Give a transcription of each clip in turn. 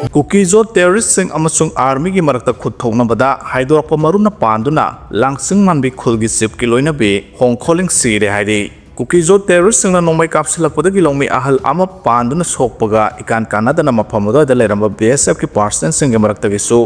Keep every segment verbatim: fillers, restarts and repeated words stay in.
ꯀꯨꯀꯤꯖꯣ ꯇꯦꯔꯣꯔꯤꯁꯁꯤꯡ ꯑꯃꯁꯨꯡ ꯑꯥꯔꯃꯤꯒꯤ ꯃꯔꯛꯇ ꯈꯨꯠ ꯊꯣꯛꯅꯕꯗ ꯍꯥꯏꯗꯣꯔꯛꯄ ꯃꯔꯨꯅ ꯄꯥꯟꯗꯨꯅ ꯂꯥꯡꯁꯤꯡ ꯃꯥꯟꯕꯤ ꯈꯨꯜꯒꯤ ꯆꯤꯞꯀꯤ ꯂꯣꯏꯅꯕꯤ ꯍꯣꯡꯈꯣꯂꯤꯡ ꯁꯤꯔꯦ ꯍꯥꯏꯔꯤ꯫ ꯀꯨꯀꯤꯖꯣ ꯇꯦꯔꯣꯔꯤꯁꯁꯤꯡꯅ ꯅꯣꯡꯃꯩ ꯀꯥꯞꯁꯤꯜꯂꯛꯄꯗꯒꯤ ꯂꯧꯃꯤ ꯑꯍꯜ ꯑꯃ ꯄꯥꯟꯗꯨꯅ ꯁꯣꯛꯄꯒ ꯏꯀꯥꯟ ꯀꯥꯟꯅꯗꯅ ꯃꯐꯝ ꯑꯗꯨꯋꯥꯏꯗ ꯂꯩꯔꯝꯕ ꯕꯤ ꯑꯦꯁ ꯑꯦꯐꯀꯤ ꯄꯥꯔꯁꯟꯁꯤꯡꯒꯤ ꯃꯔꯛꯇꯒꯤꯁꯨ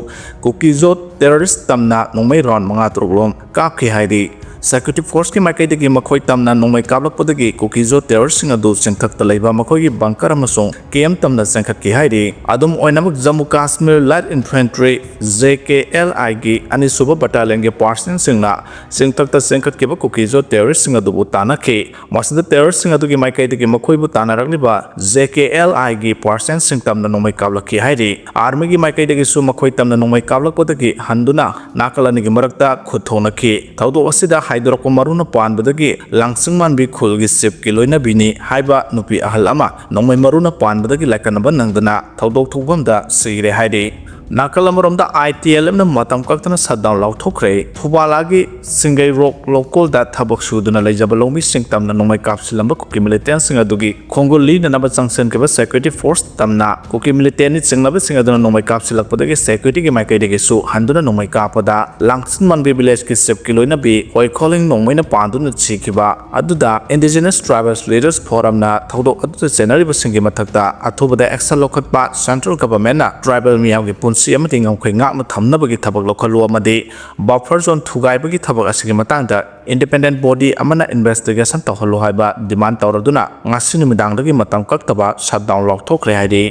ꯀꯨꯀꯤꯖꯣ ꯇꯦꯔꯣꯔꯤꯁ ꯇꯝꯅ ꯅꯣꯡꯃꯩ ꯔꯥꯎꯟ ꯃꯉꯥ ꯇꯔꯨꯛ ꯔꯣꯝ ꯀꯥꯞꯈꯤ ꯍꯥꯏꯔꯤ꯫ ꯁꯦꯀ꯭ꯌꯨꯔꯤꯇꯤ ꯐꯣꯔꯁꯀꯤ ꯃꯥꯏꯀꯩꯗꯒꯤ ꯃꯈꯣꯏ ꯇꯝꯅ ꯅꯣꯡꯃꯩ ꯀꯥꯞꯂꯛꯄꯗꯒꯤ ꯀꯨꯀꯤꯖꯣ ꯇꯦꯔꯣꯔꯤꯁꯁꯤꯡ ꯑꯗꯨ ꯆꯤꯡꯊꯛꯇ ꯂꯩꯕ ꯃꯈꯣꯏꯒꯤ ꯕꯪꯀꯔ ꯑꯃꯁꯨꯡ ꯀꯦꯝ ꯇꯝꯅ ꯆꯦꯟꯈꯠꯈꯤ ꯍꯥꯏꯔꯤ꯫ ꯑꯗꯨꯝ ꯑꯣꯏꯅꯃꯛ, Jammu Kashmir light infantry, J K L ꯑꯥꯏꯒꯤ ꯑꯅꯤꯁꯨꯕ ꯕꯠꯇꯥꯂꯤꯌꯟꯒꯤ ꯄꯥꯔꯁꯟꯁꯤꯡꯅ ꯆꯤꯡꯊꯛꯇ ꯆꯦꯟꯈꯠꯈꯤꯕ ꯀꯨꯀꯤꯖꯣ ꯇꯦꯔꯣꯔꯤꯁꯁꯤꯡ ꯑꯗꯨꯕꯨ ꯇꯥꯟꯅꯈꯤ꯫ ꯃꯁꯤꯗ ꯇꯦꯔꯣꯔꯤꯁꯁꯤꯡ ꯑꯗꯨꯒꯤ ꯃꯥꯏꯀꯩꯗꯒꯤ ꯃꯈꯣꯏꯕꯨ ꯇꯥꯟꯅꯔꯛꯂꯤꯕ ꯖꯦ ꯀꯦ ꯑꯦꯜ ꯑꯥꯏꯒꯤ ꯄꯥꯔꯁꯟꯁꯤꯡ ꯇꯝꯅ ꯅꯣꯡꯃꯩ ꯀꯥꯞꯂꯛꯈꯤ ꯍꯥꯏꯔꯤ꯫ ꯑꯥꯔꯃꯤꯒꯤ ꯃꯥꯏꯀꯩꯗꯒꯤꯁꯨ ꯃꯈꯣꯏ ꯇꯝꯅ ꯅꯣꯡꯃꯩ ꯀꯥꯞꯂꯛꯄꯗꯒꯤ ꯍꯟꯗꯨꯅ ꯅꯥꯀꯜ ꯑꯅꯤꯒꯤ ꯃꯔꯛꯇ ꯈꯨꯠ ꯊꯣꯛꯅꯈꯤ꯫ ꯊꯧꯗꯣꯛ ꯑꯁꯤꯗ ꯍꯥꯏꯗꯣꯔꯛꯄ ꯃꯔꯨꯅ ꯄꯥꯟꯕꯗꯒꯤ ꯂꯥꯡꯁꯤꯡ ꯃꯥꯟꯕꯤ ꯈꯨꯜꯒꯤ ꯆꯤꯞꯀꯤ ꯂꯣꯏꯅꯕꯤꯅꯤ ꯍꯥꯏꯕ ꯅꯨꯄꯤ ꯑꯍꯜ ꯑꯃ ꯅꯣꯡꯃꯩ ꯃꯔꯨꯅ ꯄꯥꯟꯕꯗꯒꯤ ꯂꯥꯏꯀꯠꯅꯕ ꯅꯪꯗꯅ ꯊꯧꯗꯣꯛ ꯊꯣꯛꯐꯝꯗ ꯁꯤꯔꯦ ꯍꯥꯏꯔꯤ꯫ ꯅꯥꯀꯜ ꯑꯃꯔꯣꯝꯗ, ꯑꯥꯏ ꯇꯤ ꯑꯦꯜ ꯑꯦꯐꯅ ꯃꯇꯝ ꯀꯛꯇꯅ ꯁꯠꯗꯥꯎꯟ ꯂꯥꯎꯊꯣꯛꯈ꯭ꯔꯦ꯫ ꯐꯨꯕꯥꯂꯥꯒꯤ ꯁꯤꯡꯒꯩꯔꯣꯛ ꯂꯧꯀꯣꯜꯗ ꯊꯕꯛ ꯁꯨꯗꯨꯅ ꯂꯩꯖꯕ ꯂꯧꯃꯤꯁꯤꯡ ꯇꯝꯅ ꯅꯣꯡꯃꯩ ꯀꯥꯞꯁꯤꯜꯂꯝꯕ ꯀꯨꯀꯤ ꯃꯤꯂꯤꯇꯦꯟꯁꯤꯡ ꯑꯗꯨꯒꯤ ꯈꯣꯡꯒꯨꯜ ꯂꯤꯅꯅꯕ ꯆꯪꯁꯤꯟꯈꯤꯕ ꯁꯦꯀ꯭ꯌꯨꯔꯤꯇꯤ ꯐꯣꯔꯁ ꯇꯝꯅ ꯀꯨꯀꯤ ꯃꯤꯂꯤꯇꯦꯟꯅꯤ ꯆꯤꯡꯅꯕꯁꯤꯡ ꯑꯗꯨꯅ ꯅꯣꯡꯃꯩ ꯀꯥꯞꯁꯤꯜꯂꯛꯄꯗꯒꯤ ꯁꯦꯀ꯭ꯌꯨꯔꯤꯇꯤꯒꯤ ꯃꯥꯏꯀꯩꯗꯒꯤꯁꯨ ꯍꯟꯗꯨꯅ ꯅꯣꯡꯃꯩ ꯀꯥꯞꯄꯗ ꯂꯥꯡꯁꯤꯟ ꯃꯥꯟꯕꯤ ꯚꯤꯂꯦꯖꯀꯤ ꯆꯤꯞꯀꯤ ꯂꯣꯏꯅꯕꯤ ꯍꯣꯏꯈꯣꯂꯤꯡ ꯅꯣꯡꯃꯩꯅ ꯄꯥꯟꯗꯨꯅ ꯁꯤꯈꯤꯕ ꯑꯗꯨꯗ Indigenous Tribals Leaders Forumꯅ ꯊꯧꯗꯣꯛ ꯑꯗꯨꯗ ꯆꯦꯟꯅꯔꯤꯕꯁꯤꯡꯒꯤ ꯃꯊꯛꯇ ꯑꯊꯨꯕꯗ action ꯂꯧꯈꯠꯄ central governmentꯅ tribal ꯃꯤꯌꯥꯝꯒꯤ ꯄꯨꯟꯁꯤ ꯑꯃꯗꯤ ꯉꯝꯈꯩ ꯉꯥꯛꯅ ꯊꯝꯅꯕꯒꯤ ꯊꯕꯛ ꯂꯧꯈꯠꯂꯨ ꯑꯃꯗꯤ buffer zone ꯊꯨꯒꯥꯏꯕꯒꯤ ꯊꯕꯛ ꯑꯁꯤꯒꯤ ꯃꯇꯥꯡꯗ independent body ꯑꯃꯅ investigation ꯇꯧꯍꯜꯂꯨ ꯍꯥꯏꯕ demand ꯇꯧꯔꯗꯨꯅ ꯉꯁꯤ ꯅꯨꯃꯤꯗꯥꯡꯗꯒꯤ ꯃꯇꯝ ꯀꯛꯇꯕ shutdown ꯂꯥꯎꯊꯣꯛꯈ꯭ꯔꯦ ꯍꯥꯏꯔꯤ꯫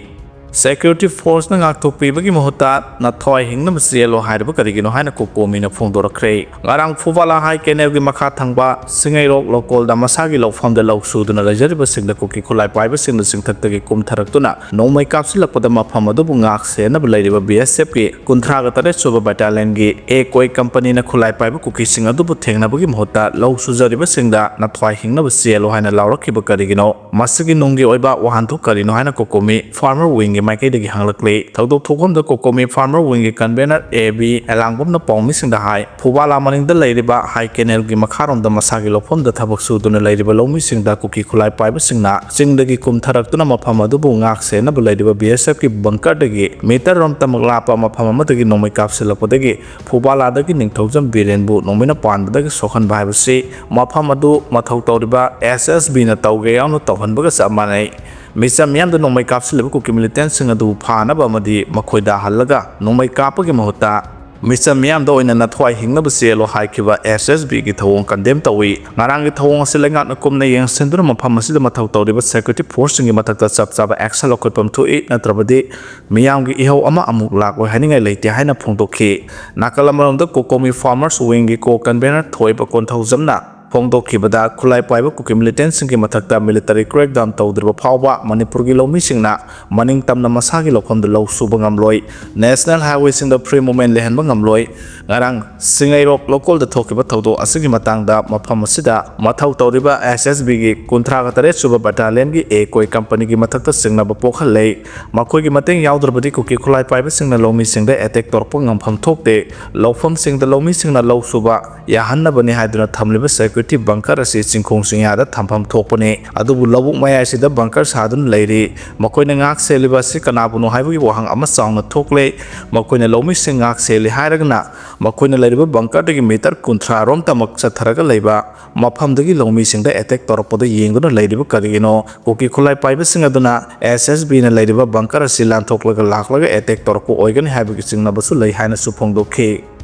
Security forceꯅ ꯉꯥꯛꯊꯣꯛꯄꯤꯕꯒꯤ ꯃꯍꯨꯠꯇ ꯅꯊ꯭ꯋꯥꯏ ꯍꯤꯡꯅꯕ ꯆꯦꯜꯂꯣ ꯍꯥꯏꯔꯤꯕ ꯀꯔꯤꯒꯤꯅꯣ ꯍꯥꯏꯅ ꯀꯣꯀꯣꯃꯤꯅ ꯐꯣꯡꯗꯣꯔꯛꯈ꯭ꯔꯦ꯫ ꯉꯔꯥꯡ ꯐꯨꯕꯥꯂꯥ ꯍꯥꯏ ꯀꯦꯅꯦꯜꯒꯤ ꯃꯈꯥ ꯊꯪꯕ ꯁꯤꯡꯉꯩꯔꯣꯛ ꯂꯧꯀꯣꯜꯗ ꯃꯁꯥꯒꯤ ꯂꯧꯐꯝꯗ ꯂꯧ ꯁꯨꯗꯨꯅ ꯂꯩꯖꯔꯤꯕꯁꯤꯡꯗ ꯀꯨꯀꯤ ꯈꯨꯠꯂꯥꯏ ꯄꯥꯏꯕꯁꯤꯡꯅ ꯆꯤꯡꯊꯛꯇꯒꯤ ꯀꯨꯝꯊꯔꯛꯇꯨꯅ ꯅꯣꯡꯃꯩ ꯀꯥꯞꯁꯤꯜꯂꯛꯄꯗ ꯃꯐꯝ ꯑꯗꯨꯕꯨ ꯉꯥꯛ ꯁꯦꯟꯅꯕ ꯂꯩꯔꯤꯕ ꯕꯤ ꯑꯦꯁ ꯑꯦꯐꯀꯤ ꯀꯨꯟꯊ꯭ꯔꯥꯒ ꯇꯔꯦꯠ ꯁꯨꯕ ꯕꯠꯇꯥꯂꯤꯌꯟꯒꯤ ꯑꯦ ꯀꯣꯏ ꯀꯝꯄꯅꯤꯅ ꯈꯨꯠꯂꯥꯏ ꯄꯥꯏꯕ ꯀꯨꯀꯤꯁꯤꯡ ꯑꯗꯨꯕꯨ ꯊꯦꯡꯅꯕꯒꯤ ꯃꯍꯨꯠꯇ ꯂꯧ ꯁꯨꯖꯔꯤꯕꯁꯤꯡꯗ ꯅꯊ꯭ꯋꯥꯏ ꯍꯤꯡꯅꯕ ꯆꯦꯜꯂꯣ ꯍꯥꯏꯅ ꯂꯥꯎꯔꯛꯈꯤꯕ ꯀꯔꯤꯒꯤꯅꯣ? ꯃꯁꯤꯒꯤ ꯅꯨꯡꯒꯤ ꯑꯣꯏꯕ ꯋꯥꯍꯟꯊꯣꯛ ꯀꯔꯤꯅꯣ ꯍꯥꯏꯅ ꯀꯣꯀꯣꯃꯤ farmer wing ꯃꯥꯏꯀꯩꯗꯒꯤ ꯍꯪꯂꯛꯂꯤ꯫ ꯊꯧꯗꯣꯛ ꯊꯣꯛꯐꯝꯗ ꯀꯣꯀꯣꯃꯤ ꯐꯥꯔꯃꯔ ꯋꯤꯡꯒꯤ ꯀꯟꯚꯦꯅꯔ ꯑꯦ ꯕꯤ ꯑꯦꯂꯥꯡꯕꯝꯅ ꯄꯥꯎꯃꯤꯁꯤꯡꯗ ꯍꯥꯏ, ꯐꯨꯕꯥꯂꯥ ꯃꯅꯤꯡꯗ ꯂꯩꯔꯤꯕ ꯍꯥꯏ ꯀꯦꯅꯦꯜꯒꯤ ꯃꯈꯥꯔꯣꯝꯗ ꯃꯁꯥꯒꯤ ꯂꯧꯐꯝꯗ ꯊꯕꯛ ꯁꯨꯗꯨꯅ ꯂꯩꯔꯤꯕ ꯂꯧꯃꯤꯁꯤꯡꯗ ꯀꯨꯀꯤ ꯈꯨꯠꯂꯥꯏ ꯄꯥꯏꯕꯁꯤꯡꯅ ꯆꯤꯡꯗꯒꯤ ꯀꯨꯝꯊꯔꯛꯇꯨꯅ ꯃꯐꯝ ꯑꯗꯨꯕꯨ ꯉꯥꯛ ꯁꯦꯟꯅꯕ ꯂꯩꯔꯤꯕ ꯕꯤ ꯑꯦꯁ ꯑꯦꯐꯀꯤ ꯕꯪꯀꯔꯗꯒꯤ ꯃꯤꯇꯔ ꯔꯣꯝ ꯇꯃꯛ ꯂꯥꯞꯄ ꯃꯐꯝ ꯑꯃꯗꯒꯤ ꯅꯣꯡꯃꯩ ꯀꯥꯞꯁꯤꯜꯂꯛꯄꯗꯒꯤ ꯐꯨꯕꯥꯂꯥꯗꯒꯤ ꯅꯤꯡꯊꯧꯖꯝ ꯕꯤꯔꯦꯟꯕꯨ ꯅꯣꯡꯃꯩꯅ ꯄꯥꯟꯕꯗꯒꯤ ꯁꯣꯛꯍꯟꯕ ꯍꯥꯏꯕꯁꯤ ꯃꯐꯝ ꯑꯗꯨ ꯃꯊꯧ ꯇꯧꯔꯤꯕ ꯑꯦꯁ ꯑꯦꯁ ꯕꯤꯅ ꯇꯧꯒꯦ ꯌꯥꯎꯅ ꯇꯧꯍꯟꯕꯒ ꯆꯞ ꯃꯥꯟꯅꯩ꯫ ꯃꯤꯆꯝ ꯃꯤꯌꯥꯝꯗ ꯅꯣꯡꯃꯩ ꯀꯥꯞꯁꯤꯜꯂꯤꯕ ꯀꯨꯀꯤ ꯃꯤꯂꯤꯇꯦꯟꯁꯤꯡ ꯑꯗꯨ ꯐꯥꯅꯕ ꯑꯃꯗꯤ ꯃꯈꯣꯏꯗ ꯍꯜꯂꯒ ꯅꯣꯡꯃꯩ ꯀꯥꯞꯄꯒꯤ ꯃꯍꯨꯠꯇ ꯃꯤꯆꯝ ꯃꯤꯌꯥꯝꯗ ꯑꯣꯏꯅ ꯅꯊ꯭ꯋꯥꯏ ꯍꯤꯡꯅꯕ ꯆꯦꯜꯂꯣ ꯍꯥꯏꯈꯤꯕ ꯑꯦꯁ ꯑꯦꯁ ꯕꯤꯒꯤ ꯊꯧꯑꯣꯡ ꯀꯟꯗꯦꯝ ꯇꯧꯏ꯫ ꯉꯔꯥꯡꯒꯤ ꯊꯧꯑꯣꯡ ꯑꯁꯤ ꯂꯩꯉꯥꯛꯅ ꯀꯨꯞꯅ ꯌꯦꯡꯁꯤꯟꯗꯨꯅ ꯃꯐꯝ ꯑꯁꯤꯗ ꯃꯊꯧ ꯇꯧꯔꯤꯕ ꯁꯦꯀ꯭ꯌꯨꯔꯤꯇꯤ ꯐꯣꯔꯁꯁꯤꯡꯒꯤ ꯃꯊꯛꯇ ꯆꯞ ꯆꯥꯕ ꯑꯦꯛꯁꯟ ꯂꯧꯈꯠꯐꯝ ꯊꯣꯛꯏ, ꯅꯠꯇ꯭ꯔꯕꯗꯤ ꯃꯤꯌꯥꯝꯒꯤ ꯏꯍꯧ ꯑꯃ ꯑꯃꯨꯛ ꯂꯥꯛꯂꯣꯏ ꯍꯥꯏꯅꯤꯡꯉꯥꯏ ꯂꯩꯇꯦ ꯍꯥꯏꯅ ꯐꯣꯡꯗꯣꯛꯈꯤ꯫ ꯅꯥꯀꯜ ꯑꯃꯔꯣꯝꯗ ꯀꯣꯀꯣꯃꯤ ꯐꯥꯔꯃꯔꯁ ꯋꯤꯡꯒꯤ ꯀꯣ ꯀꯟꯚꯦꯅꯔ ꯊꯣꯏꯕ ꯀꯣꯟꯊꯧꯖꯝꯅ ꯐꯣꯡꯗꯣꯛꯈꯤꯕꯗ, ꯈꯨꯠꯂꯥꯏ ꯄꯥꯏꯕ ꯀꯨꯀꯤ ꯃꯤꯂꯤꯇꯦꯟꯁꯤꯡꯒꯤ ꯃꯊꯛꯇ ꯃꯤꯂꯤꯇꯔꯤ ꯀ꯭ꯔꯦꯛꯗꯥꯎꯟ ꯇꯧꯗ꯭ꯔꯤꯕ ꯐꯥꯎꯕ ꯃꯅꯤꯄꯨꯔꯒꯤ ꯂꯧꯃꯤꯁꯤꯡꯅ ꯃꯅꯤꯡ ꯇꯝꯅ ꯃꯁꯥꯒꯤ ꯂꯧꯐꯝꯗ ꯂꯧ ꯁꯨꯕ ꯉꯝꯂꯣꯏ, ꯅꯦꯁꯅꯦꯜ ꯍꯥꯏꯋꯦꯁꯤꯡꯗ ꯐ꯭ꯔꯤ ꯃꯨꯚꯃꯦꯟ ꯂꯩꯍꯟꯕ ꯉꯝꯂꯣꯏ꯫ ꯉꯔꯥꯡ ꯁꯤꯡꯉꯩꯔꯣꯛ ꯂꯣꯀꯣꯜꯗ ꯊꯣꯛꯈꯤꯕ ꯊꯧꯗꯣꯛ ꯑꯁꯤꯒꯤ ꯃꯇꯥꯡꯗ ꯃꯐꯝ ꯑꯁꯤꯗ ꯃꯊꯧ ꯇꯧꯔꯤꯕ ꯑꯦꯁ ꯑꯦꯁ ꯕꯤꯒꯤ ꯀꯨꯟꯊ꯭ꯔꯥꯒ ꯇꯔꯦꯠ ꯁꯨꯕ ꯕꯠꯇꯥꯂꯤꯌꯟꯒꯤ ꯑꯦ ꯀꯣꯏ ꯀꯝꯄꯅꯤꯒꯤ ꯃꯊꯛꯇ ꯆꯤꯡꯅꯕ ꯄꯣꯛꯍꯜꯂꯦ꯫ ꯃꯈꯣꯏꯒꯤ ꯃꯇꯦꯡ ꯌꯥꯎꯗ꯭ꯔꯕꯗꯤ ꯀꯨꯀꯤ ꯈꯨꯠꯂꯥꯏ ꯄꯥꯏꯕꯁꯤꯡꯅ ꯂꯧꯃꯤꯁꯤꯡꯗ ꯑꯦꯇꯦꯛ ꯇꯧꯔꯛꯄ ꯉꯝꯐꯝ ꯊꯣꯛꯇꯦ꯫ ꯂꯧꯐꯝꯁꯤꯡꯗ ꯂꯧꯃꯤꯁꯤꯡꯅ ꯂꯧ ꯁꯨꯕ ꯌꯥꯍꯟꯅꯕꯅꯤ ꯍꯥꯏꯗꯨꯅ ꯊꯝꯂꯤꯕ ꯁꯦꯀ꯭ꯌꯨꯔꯤꯇꯤ ꯕꯪꯀꯔ ꯑꯁꯤ ꯆꯤꯡꯈꯣꯡ ꯆꯤꯡꯌꯥꯗ ꯊꯝꯐꯝ ꯊꯣꯛꯄꯅꯤ꯫ ꯑꯗꯨꯕꯨ ꯂꯧꯕꯨꯛ ꯃꯌꯥꯏꯁꯤꯗ ꯕꯪꯀꯔ ꯁꯥꯗꯨꯅ ꯂꯩꯔꯤ꯫ ꯃꯈꯣꯏꯅ ꯉꯥꯛ ꯁꯦꯜꯂꯤꯕ ꯑꯁꯤ ꯀꯅꯥꯕꯨꯅꯣ ꯍꯥꯏꯕꯒꯤ ꯋꯥꯍꯪ ꯑꯃ ꯆꯥꯎꯅ ꯊꯣꯛꯂꯦ꯫ ꯃꯈꯣꯏꯅ ꯂꯧꯃꯤꯁꯤꯡ ꯉꯥꯛ ꯁꯦꯜꯂꯤ ꯍꯥꯏꯔꯒꯅ ꯃꯈꯣꯏꯅ ꯂꯩꯔꯤꯕ ꯕꯪꯀꯔꯗꯒꯤ ꯃꯤꯇꯔ ꯀꯨꯟꯊ꯭ꯔꯥ ꯔꯣꯝ ꯇꯃꯛ ꯆꯠꯊꯔꯒ ꯂꯩꯕ ꯃꯐꯝꯗꯒꯤ ꯂꯧꯃꯤꯁꯤꯡꯗ ꯑꯦꯇꯦꯛ ꯇꯧꯔꯛꯄꯗ ꯌꯦꯡꯗꯨꯅ ꯂꯩꯔꯤꯕ ꯀꯔꯤꯒꯤꯅꯣ? ꯀꯨꯀꯤ ꯈꯨꯠꯂꯥꯏ ꯄꯥꯏꯕꯁꯤꯡ ꯑꯗꯨꯅ ꯑꯦꯁ ꯑꯦꯁ ꯕꯤꯅ ꯂꯩꯔꯤꯕ ꯕꯪꯀꯔ ꯑꯁꯤ ꯂꯥꯟꯊꯣꯛꯂꯒ ꯂꯥꯛꯂꯒ ꯑꯦꯇꯦꯛ ꯇꯧꯔꯛꯄ ꯑꯣꯏꯒꯅꯤ ꯍꯥꯏꯕꯒꯤ ꯆꯤꯡꯅꯕꯁꯨ ꯂꯩ ꯍꯥꯏꯅꯁꯨ ꯐꯣꯡꯗꯣꯛꯈꯤ꯫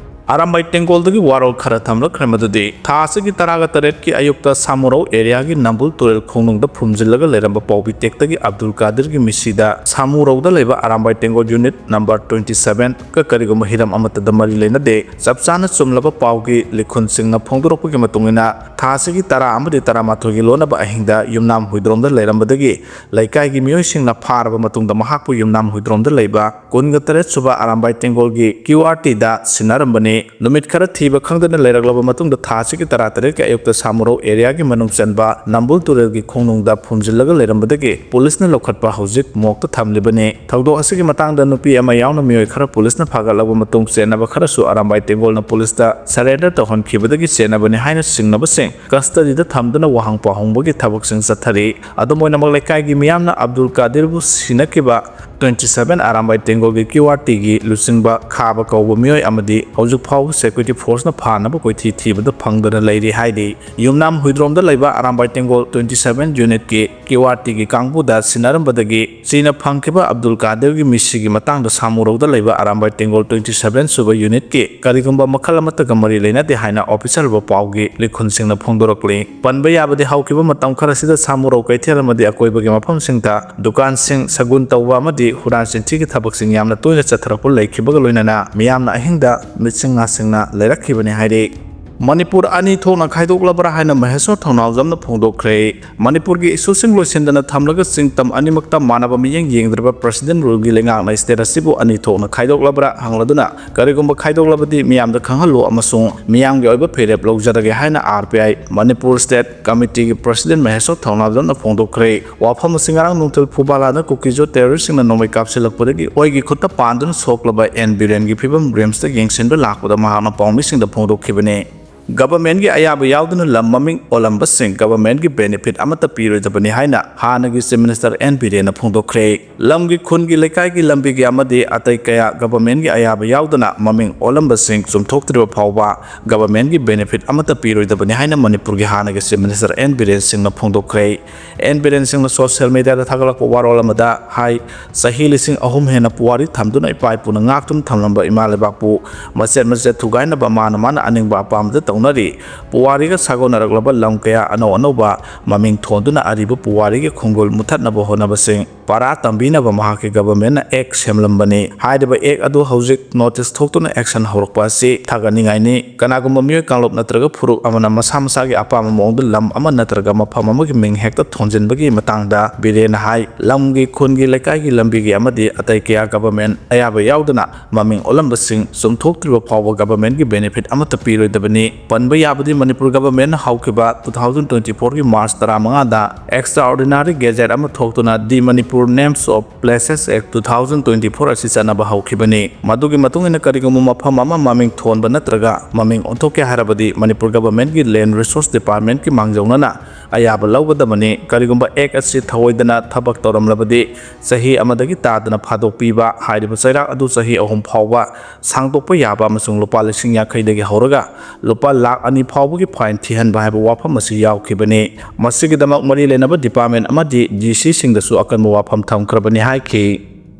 ꯑꯔꯥꯝꯕꯥꯏ ꯇꯦꯡꯒꯣꯜꯗꯒꯤ ꯋꯥꯔꯣꯜ ꯈꯔ ꯊꯝꯂꯛꯈ꯭ꯔꯦ, ꯃꯗꯨꯗꯤ ꯊꯥ ꯑꯁꯤꯒꯤ ꯇꯔꯥꯒ ꯇꯔꯦꯠꯀꯤ ꯑꯌꯨꯛꯇ ꯁꯥꯃꯨꯔꯧ ꯑꯦꯔꯤꯌꯥꯒꯤ ꯅꯝꯕꯨꯜ ꯇꯨꯔꯦꯜ ꯈꯣꯡꯅꯨꯡꯗ ꯐꯨꯝꯖꯤꯜꯂꯒ ꯂꯩꯔꯝꯕ ꯄꯥꯎꯕꯤ ꯇꯦꯛꯇꯒꯤ ꯑꯕꯗꯨꯜ ꯀꯥꯗꯤꯔꯒꯤ ꯃꯤꯁꯤꯗ ꯁꯥꯃꯨꯔꯧꯗ ꯂꯩꯕ ꯑꯔꯥꯝꯕꯥꯏ ꯇꯦꯡꯒꯣꯜ ꯌꯨꯅꯤꯠ ꯅꯝꯕꯔ ꯇ꯭ꯋꯦꯟꯇꯤ ꯁꯚꯦꯟꯒ ꯀꯔꯤꯒꯨꯝꯕ ꯍꯤꯔꯝ ꯑꯃꯠꯇꯗ ꯃꯔꯤ ꯂꯩꯅꯗꯦ꯫ ꯆꯞ ꯆꯥꯅ ꯆꯨꯝꯂꯕ ꯄꯥꯎꯒꯤ ꯂꯤꯈꯨꯟꯁꯤꯡꯅ ꯐꯣꯡꯗꯣꯔꯛꯄꯒꯤ ꯃꯇꯨꯡ ꯏꯟꯅ, ꯊꯥ ꯑꯁꯤꯒꯤ ꯇꯔꯥ ꯑꯃꯗꯤ ꯇꯔꯥꯃꯥꯊꯣꯏꯒꯤ ꯂꯣꯟꯅꯕ ꯑꯍꯤꯡꯗ ꯌꯨꯝꯅꯥꯝ ꯍꯨꯏꯗ꯭ꯔꯣꯝꯗ ꯂꯩꯔꯝꯕꯗꯒꯤ ꯂꯩꯀꯥꯏꯒꯤ ꯃꯤꯑꯣꯏꯁꯤꯡꯅ ꯐꯥꯔꯕ ꯃꯇꯨꯡꯗ ꯃꯍꯥꯛꯄꯨ ꯌꯨꯝꯅꯥꯝ ꯍꯨꯏꯗ꯭ꯔꯣꯝꯗ ꯂꯩꯕ ꯀꯨꯟꯒ ꯇꯔꯦꯠ ꯁꯨꯕ ꯑꯔꯥꯝꯕꯥꯏ ꯇꯦꯡꯒꯣꯜꯒꯤ ꯀ꯭ꯌꯨ ꯑꯥꯔ ꯇꯤꯗ ꯁꯤꯟꯅꯔꯝꯕꯅꯤ꯫ ꯅꯨꯃꯤꯠ ꯈꯔ ꯊꯤꯕ ꯈꯪꯗꯅ ꯂꯩꯔꯛꯂꯕ ꯃꯇꯨꯡꯗ, ꯊꯥ ꯑꯁꯤꯒꯤ ꯇꯔꯥꯇꯔꯦꯠꯀꯤ ꯑꯌꯨꯛꯇ ꯁꯥꯃꯨꯔꯧ ꯑꯦꯔꯤꯌꯥꯒꯤ ꯃꯅꯨꯡ ꯆꯟꯕ ꯅꯝꯕꯨꯜ ꯇꯨꯔꯦꯜꯒꯤ ꯈꯣꯡꯅꯨꯡꯗ ꯐꯨꯝꯖꯤꯜꯂꯒ ꯂꯩꯔꯝꯕꯗꯒꯤ ꯄꯨꯂꯤꯁꯅ ꯂꯧꯈꯠꯄ ꯍꯧꯖꯤꯛ ꯃꯣꯔꯒꯇ ꯊꯝꯂꯤꯕꯅꯤ꯫ ꯊꯧꯗꯣꯛ ꯑꯁꯤꯒꯤ ꯃꯇꯥꯡꯗ ꯅꯨꯄꯤ ꯑꯃ ꯌꯥꯎꯅ ꯃꯤꯑꯣꯏ ꯈꯔ ꯄꯨꯂꯤꯁꯅ ꯐꯥꯒꯠꯂꯕ ꯃꯇꯨꯡ, ꯆꯦꯟꯅꯕ ꯈꯔꯁꯨ ꯑꯔꯥꯝꯕꯥꯏ ꯇꯦꯡꯒꯣꯜꯅ ꯄꯨꯂꯤꯁꯇ surrender ꯇꯧꯍꯟꯈꯤꯕꯗꯒꯤ ꯆꯦꯟꯅꯕꯅꯤ ꯍꯥꯏꯅ ꯆꯤꯡꯅꯕꯁꯤꯡ custody ꯗ ꯊꯝꯗꯨꯅ ꯋꯥꯍꯪ ꯄꯥꯎꯍꯪꯕꯒꯤ ꯊꯕꯛꯁꯤꯡ ꯆꯠꯊꯔꯤ꯫ ꯑꯗꯨꯝ ꯑꯣꯏꯅꯃꯛ, ꯂꯩꯀꯥꯏꯒꯤ ꯃꯤꯌꯥꯝꯅ ꯑꯕꯗꯨꯜ ꯀꯥꯗꯤꯔꯕꯨ ꯁꯤꯅꯈꯤꯕ twenty seven ꯑꯔꯥꯝꯕꯥꯏ ꯇꯦꯡꯒꯣꯜꯒꯤ ꯀ꯭ꯌꯨ ꯑꯥꯔ ꯇꯤꯒꯤ ꯂꯨꯆꯤꯡꯕ ꯈꯥꯕ ꯀꯧꯕ ꯃꯤꯑꯣꯏ ꯑꯃꯗꯤ ꯍꯧꯖꯤꯛ ꯐꯥꯎꯕ security force ꯅ ꯐꯥꯅꯕ ꯀꯣꯏꯊꯤ ꯊꯤꯕꯗ ꯐꯪꯗꯅ ꯂꯩꯔꯤ ꯍꯥꯏꯔꯤ꯫ ꯌꯨꯝꯅꯥꯝ ꯍꯨꯏꯗ꯭ꯔꯣꯝꯗ ꯂꯩꯕ ꯑꯔꯥꯝꯕꯥꯏ ꯇꯦꯡꯒꯣꯜ twenty seven unit ꯀꯤ ꯀ꯭ꯌꯨ ꯑꯥꯔ ꯇꯤꯒꯤ ꯀꯥꯡꯕꯨꯗ ꯁꯤꯟꯅꯔꯝꯕꯗꯒꯤ ꯆꯤꯅ ꯐꯪꯈꯤꯕ ꯑꯕꯗꯨꯜ ꯀꯥꯗꯤꯔꯒꯤ ꯃꯤꯁꯤꯒꯤ ꯃꯇꯥꯡꯗ ꯁꯥꯃꯨꯔꯧꯗ ꯂꯩꯕ ꯑꯔꯥꯝꯕꯥꯏ ꯇꯦꯡꯒꯣꯜ twenty seven ꯁꯨꯕ unit ꯀꯤ ꯀꯔꯤꯒꯨꯝꯕ ꯃꯈꯜ ꯑꯃꯠꯇꯒ ꯃꯔꯤ ꯂꯩꯅꯗꯦ ꯍꯥꯏꯅ official ꯑꯣꯏꯕ ꯄꯥꯎꯒꯤ ꯂꯤꯈꯨꯟꯁꯤꯡꯅ ꯐꯣꯡꯗꯣꯔꯛꯂꯤ꯫ ꯄꯟꯕ ꯌꯥꯕꯗꯤ, ꯍꯧꯈꯤꯕ ꯃꯇꯝ ꯈꯔꯁꯤꯗ ꯁꯥꯃꯨꯔꯧ ꯀꯩꯊꯦꯜ ꯑꯃꯗꯤ ꯑꯀꯣꯏꯕꯒꯤ ꯃꯐꯝꯁꯤꯡꯗ ꯗꯨꯀꯥꯟꯁꯤꯡ ꯁꯒꯨꯟ ꯇꯧꯕ ꯑꯃꯗꯤ ꯍꯨꯔꯥꯟ ꯆꯤꯟꯊꯤꯒꯤ ꯊꯕꯛꯁꯤꯡ ꯌꯥꯝꯅ ꯇꯣꯏꯅ ꯆꯠꯊꯔꯛꯄ ꯂꯩꯈꯤꯕꯒ ꯂꯣꯏꯅꯅ ꯃꯤꯌꯥꯝꯅ ꯑꯍꯤꯡꯗ ꯃꯤꯠꯁꯤꯡ ꯅꯥꯁꯤꯡꯅ ꯂꯩꯔꯛꯈꯤꯕꯅꯤ ꯍꯥꯏꯔꯤ꯫ ꯃꯅꯤꯄꯨꯔ ꯑꯅꯤ ꯊꯣꯛꯅ ꯈꯥꯏꯗꯣꯛꯂꯕ꯭ꯔꯥ ꯍꯥꯏꯅ ꯃꯍꯦꯁꯣꯔ ꯊꯧꯅꯥꯖꯝꯅ ꯐꯣꯡꯗꯣꯛꯈ꯭ꯔꯦ꯫ ꯃꯅꯤꯄꯨꯔꯒꯤ issue ꯁꯤꯡ ꯂꯣꯏꯁꯤꯟꯗꯅ ꯊꯝꯂꯒ ꯆꯤꯡ ꯇꯝ ꯑꯅꯤꯃꯛꯇ ꯃꯥꯟꯅꯕ ꯃꯤꯠꯌꯦꯡ ꯌꯦꯡꯗ꯭ꯔꯕ President Rule ꯒꯤ ꯂꯩꯉꯥꯛꯅ state ꯑꯁꯤꯕꯨ ꯑꯅꯤ ꯊꯣꯛꯅ ꯈꯥꯏꯗꯣꯛꯂꯕ꯭ꯔꯥ ꯍꯪꯂꯗꯨꯅ, ꯀꯔꯤꯒꯨꯝꯕ ꯈꯥꯏꯗꯣꯛꯂꯕꯗꯤ ꯃꯤꯌꯥꯝꯗ ꯈꯪꯍꯜꯂꯨ ꯑꯃꯁꯨꯡ ꯃꯤꯌꯥꯝꯒꯤ ꯑꯣꯏꯕ ꯐꯤꯔꯦꯞ ꯂꯧꯖꯔꯒꯦ ꯍꯥꯏꯅ R P I, Manipur State Committee ꯒꯤ President ꯃꯍꯦꯁꯣꯔ ꯊꯧꯅꯥꯖꯝꯅ ꯐꯣꯡꯗꯣꯛꯈ꯭ꯔꯦ꯫ ꯋꯥꯐꯝ ꯑꯁꯤ ꯉꯔꯥꯡ ꯅꯨꯡꯊꯤꯜ ꯐꯨꯕꯥꯂꯥꯗ ꯀꯨꯀꯤꯖꯣ terrorist ꯁꯤꯡꯅ ꯅꯣꯡꯃꯩ ꯀꯥꯞꯁꯤꯜꯂꯛꯄꯗꯒꯤ ꯑꯣꯏꯒꯤ ꯈꯨꯠꯇ ꯄꯥꯟꯗꯨꯅ ꯁꯣꯛꯂꯕ ꯑꯦꯟ ꯕꯤꯔꯦꯟꯒꯤ ꯐꯤꯕꯝ ꯔꯤꯝꯁꯇ ꯌꯦꯡꯁꯤꯟꯕ ꯂꯥꯛꯄꯗ ꯃꯍꯥꯛꯅ ꯄꯥꯎꯃꯤꯁꯤꯡꯗ ꯐꯣꯡꯗꯣꯛꯈꯤꯕꯅꯤ꯫ Government ꯀꯤ ꯑꯌꯥꯕ ꯌꯥꯎꯗꯅ ꯂꯝ ꯃꯃꯤꯡ ꯑꯣꯜꯂꯝꯕꯁꯤꯡ government ꯀꯤ benefit ꯑꯃꯠꯇ ꯄꯤꯔꯣꯏꯗꯕꯅꯤ ꯍꯥꯏꯅ ꯍꯥꯟꯅꯒꯤ Chief Minister ꯑꯦꯟ ꯕꯤꯔꯦꯟꯅ ꯐꯣꯡꯗꯣꯛꯈ꯭ꯔꯦ꯫ ꯂꯝꯒꯤ, ꯈꯨꯟꯒꯤ, ꯂꯩꯀꯥꯏꯒꯤ ꯂꯝꯕꯤꯒꯤ ꯑꯃꯗꯤ ꯑꯇꯩ ꯀꯌꯥ government ꯀꯤ ꯑꯌꯥꯕ ꯌꯥꯎꯗꯅ ꯃꯃꯤꯡ ꯑꯣꯜꯂꯝꯕꯁꯤꯡ ꯆꯨꯝꯊꯣꯛꯇ꯭ꯔꯤꯕ ꯐꯥꯎꯕ government ꯀꯤ benefit ꯑꯃꯠꯇ ꯄꯤꯔꯣꯏꯗꯕꯅꯤ ꯍꯥꯏꯅ ꯃꯅꯤꯄꯨꯔꯒꯤ ꯍꯥꯟꯅꯒꯤ Chief Minister ꯑꯦꯟ ꯕꯤꯔꯦꯟ ꯁꯤꯡꯅ ꯐꯣꯡꯗꯣꯛꯈ꯭ꯔꯦ꯫ ꯑꯦꯟ ꯕꯤꯔꯦꯟ ꯁꯤꯡꯅ social media ꯗ ꯊꯥꯒꯠꯂꯛꯄ ꯋꯥꯔꯣꯜ ꯑꯃꯗ ꯍꯥꯏ, ꯆꯍꯤ ꯂꯤꯁꯤꯡ ꯑꯍꯨꯝ ꯍꯦꯟꯅ ꯄꯨꯋꯥꯔꯤ ꯊꯝꯗꯨꯅ ꯏꯄꯥ ꯏꯄꯨꯅ ꯉꯥꯛꯇꯨꯅ ꯊꯝꯂꯝꯕ ꯏꯃꯥ ꯂꯩꯕꯥꯛꯄꯨ ꯃꯆꯦꯠ ꯃꯆꯦꯠ ꯊꯨꯒꯥꯏꯅꯕ ꯃꯥꯅ ꯃꯥꯅ ꯑꯅꯤꯡꯕ ꯑꯄꯥꯝꯕꯗ ꯇꯧꯅꯔꯤ꯫ ꯄꯨꯋꯥꯔꯤꯒ ꯁꯥꯒꯣꯟꯅꯔꯛꯂꯕ ꯂꯝ ꯀꯌꯥ ꯑꯅꯧ ꯑꯅꯧꯕ ꯃꯃꯤꯡ ꯊꯣꯟꯗꯨꯅ ꯑꯔꯤꯕ ꯄꯨꯋꯥꯔꯤꯒꯤ ꯈꯣꯡꯒꯨꯜ ꯃꯨꯊꯠꯅꯕ ꯍꯣꯠꯅꯕꯁꯤꯡ ꯄꯥꯔꯥ ꯇꯝꯕꯤꯅꯕ ꯃꯍꯥꯛꯀꯤ ꯒꯕꯔꯃꯦꯟꯅ ꯑꯦꯛ ꯁꯦꯝꯂꯝꯕꯅꯤ꯫ ꯍꯥꯏꯔꯤꯕ ꯑꯦꯛ ꯑꯗꯨ ꯍꯧꯖꯤꯛ ꯅꯣꯇꯤꯁ ꯊꯣꯛꯇꯨꯅ ꯑꯦꯛꯁꯟ ꯍꯧꯔꯛꯄ ꯑꯁꯤ ꯊꯥꯒꯠꯅꯤꯡꯉꯥꯏꯅꯤ꯫ ꯀꯅꯥꯒꯨꯝꯕ ꯃꯤꯑꯣꯏ ꯀꯥꯡꯂꯨꯞ ꯅꯠꯇ꯭ꯔꯒ ꯐꯨꯔꯨꯞ ꯑꯃꯅ ꯃꯁꯥ ꯃꯁꯥꯒꯤ ꯑꯄꯥꯝꯕ ꯃꯑꯣꯡꯗ ꯂꯝ ꯑꯃ ꯅꯠꯇ꯭ꯔꯒ ꯃꯐꯝ ꯑꯃꯒꯤ ꯃꯤꯡ ꯍꯦꯛꯇ ꯊꯣꯟꯖꯤꯟꯕꯒꯤ ꯃꯇꯥꯡꯗ ꯕꯤꯔꯦꯟꯅ ꯍꯥꯏ, ꯂꯝꯒꯤ, ꯈꯨꯟꯒꯤ, ꯂꯩꯀꯥꯏꯒꯤ, ꯂꯝꯕꯤꯒꯤ ꯑꯃꯗꯤ ꯑꯇꯩ ꯀꯌꯥ ꯒꯕꯔꯃꯦꯟ ꯑꯌꯥꯕ ꯌꯥꯎꯗꯅ ꯃꯃꯤꯡ ꯑꯣꯜꯂꯝꯕꯁꯤꯡ ꯆꯨꯝꯊꯣꯛꯇ꯭ꯔꯤꯕ ꯐꯥꯎꯕ ꯒꯕꯔꯃꯦꯟꯒꯤ ꯕꯦꯅꯤꯐꯤꯠ ꯑꯃꯠꯇ ꯄꯤꯔꯣꯏꯗꯕꯅꯤ꯫ ꯄꯟꯕ ꯌꯥꯕꯗꯤ ꯃꯅꯤꯄꯨꯔ ꯒꯕꯔꯃꯦꯟꯅ ꯍꯧꯈꯤꯕ two thousand twenty fourꯒꯤ ꯃꯥꯔꯆ ꯇꯔꯥꯃꯉꯥꯗ ꯑꯦꯛꯁꯇ꯭ꯔꯥꯑꯣꯔꯗꯤꯅꯥꯔꯤ ꯒꯦꯖꯦꯠ ꯑꯃ ꯊꯣꯛꯇꯨꯅ The Manipur Names of Places Act two thousand twenty four ꯑꯁꯤ ꯆꯠꯅꯕ ꯍꯧꯈꯤꯕꯅꯤ꯫ ꯃꯗꯨꯒꯤ ꯃꯇꯨꯡ ꯏꯟꯅ ꯀꯔꯤꯒꯨꯝꯕ ꯃꯐꯝ ꯑꯃ ꯃꯃꯤꯡ ꯊꯣꯟꯕ ꯅꯠꯇ꯭ꯔꯒ ꯃꯃꯤꯡ ꯑꯣꯟꯊꯣꯛꯀꯦ ꯍꯥꯏꯔꯕꯗꯤ ꯃꯅꯤꯄꯨꯔ ꯒꯕꯔꯃꯦꯟꯒꯤ ꯂꯦꯟ ꯔꯤꯁꯣꯔꯁ ꯗꯤꯄꯥꯔꯠꯃꯦꯟꯒꯤ ꯃꯥꯡꯖꯧꯅꯅ ꯑꯌꯥꯕ ꯂꯧꯒꯗꯕꯅꯤ꯫ ꯀꯔꯤꯒꯨꯝꯕ ꯑꯦꯛ ꯑꯁꯤ ꯊꯧꯑꯣꯏꯗꯅ ꯊꯕꯛ ꯇꯧꯔꯝꯂꯕꯗꯤ ꯆꯍꯤ ꯑꯃꯗꯒꯤ ꯇꯥꯗꯅ ꯐꯥꯗꯣꯛꯄꯤꯕ ꯍꯥꯏꯔꯤꯕ ꯆꯩꯔꯥꯛ ꯑꯗꯨ ꯆꯍꯤ ꯑꯍꯨꯝ ꯐꯥꯎꯕ ꯁꯥꯡꯗꯣꯛꯄ ꯌꯥꯕ ꯑꯃꯁꯨꯡ ꯂꯨꯄꯥ ꯂꯤꯁꯤꯡ ꯌꯥꯡꯈꯩꯗꯒꯤ ꯍꯧꯔꯒ ꯂꯨꯄꯥ ꯂꯥꯈ ꯑꯅꯤ ꯐꯥꯎꯕꯒꯤ ꯐꯥꯏꯟ ꯊꯤꯍꯟꯕ ꯍꯥꯏꯕ ꯋꯥꯐꯝ ꯑꯁꯤ ꯌꯥꯎꯈꯤꯕꯅꯤ꯫ ꯃꯁꯤꯒꯤꯗꯃꯛ ꯃꯔꯤ ꯂꯩꯅꯕ ꯗꯤꯄꯥꯔꯠꯃꯦꯟ ꯑꯃꯗꯤ ꯗꯤ ꯁꯤꯁꯤꯡꯗꯁꯨ ꯑꯀꯟꯕ ꯋꯥꯐꯝ ꯊꯝꯈ꯭ꯔꯕꯅꯤ ꯍꯥꯏꯈꯤ꯫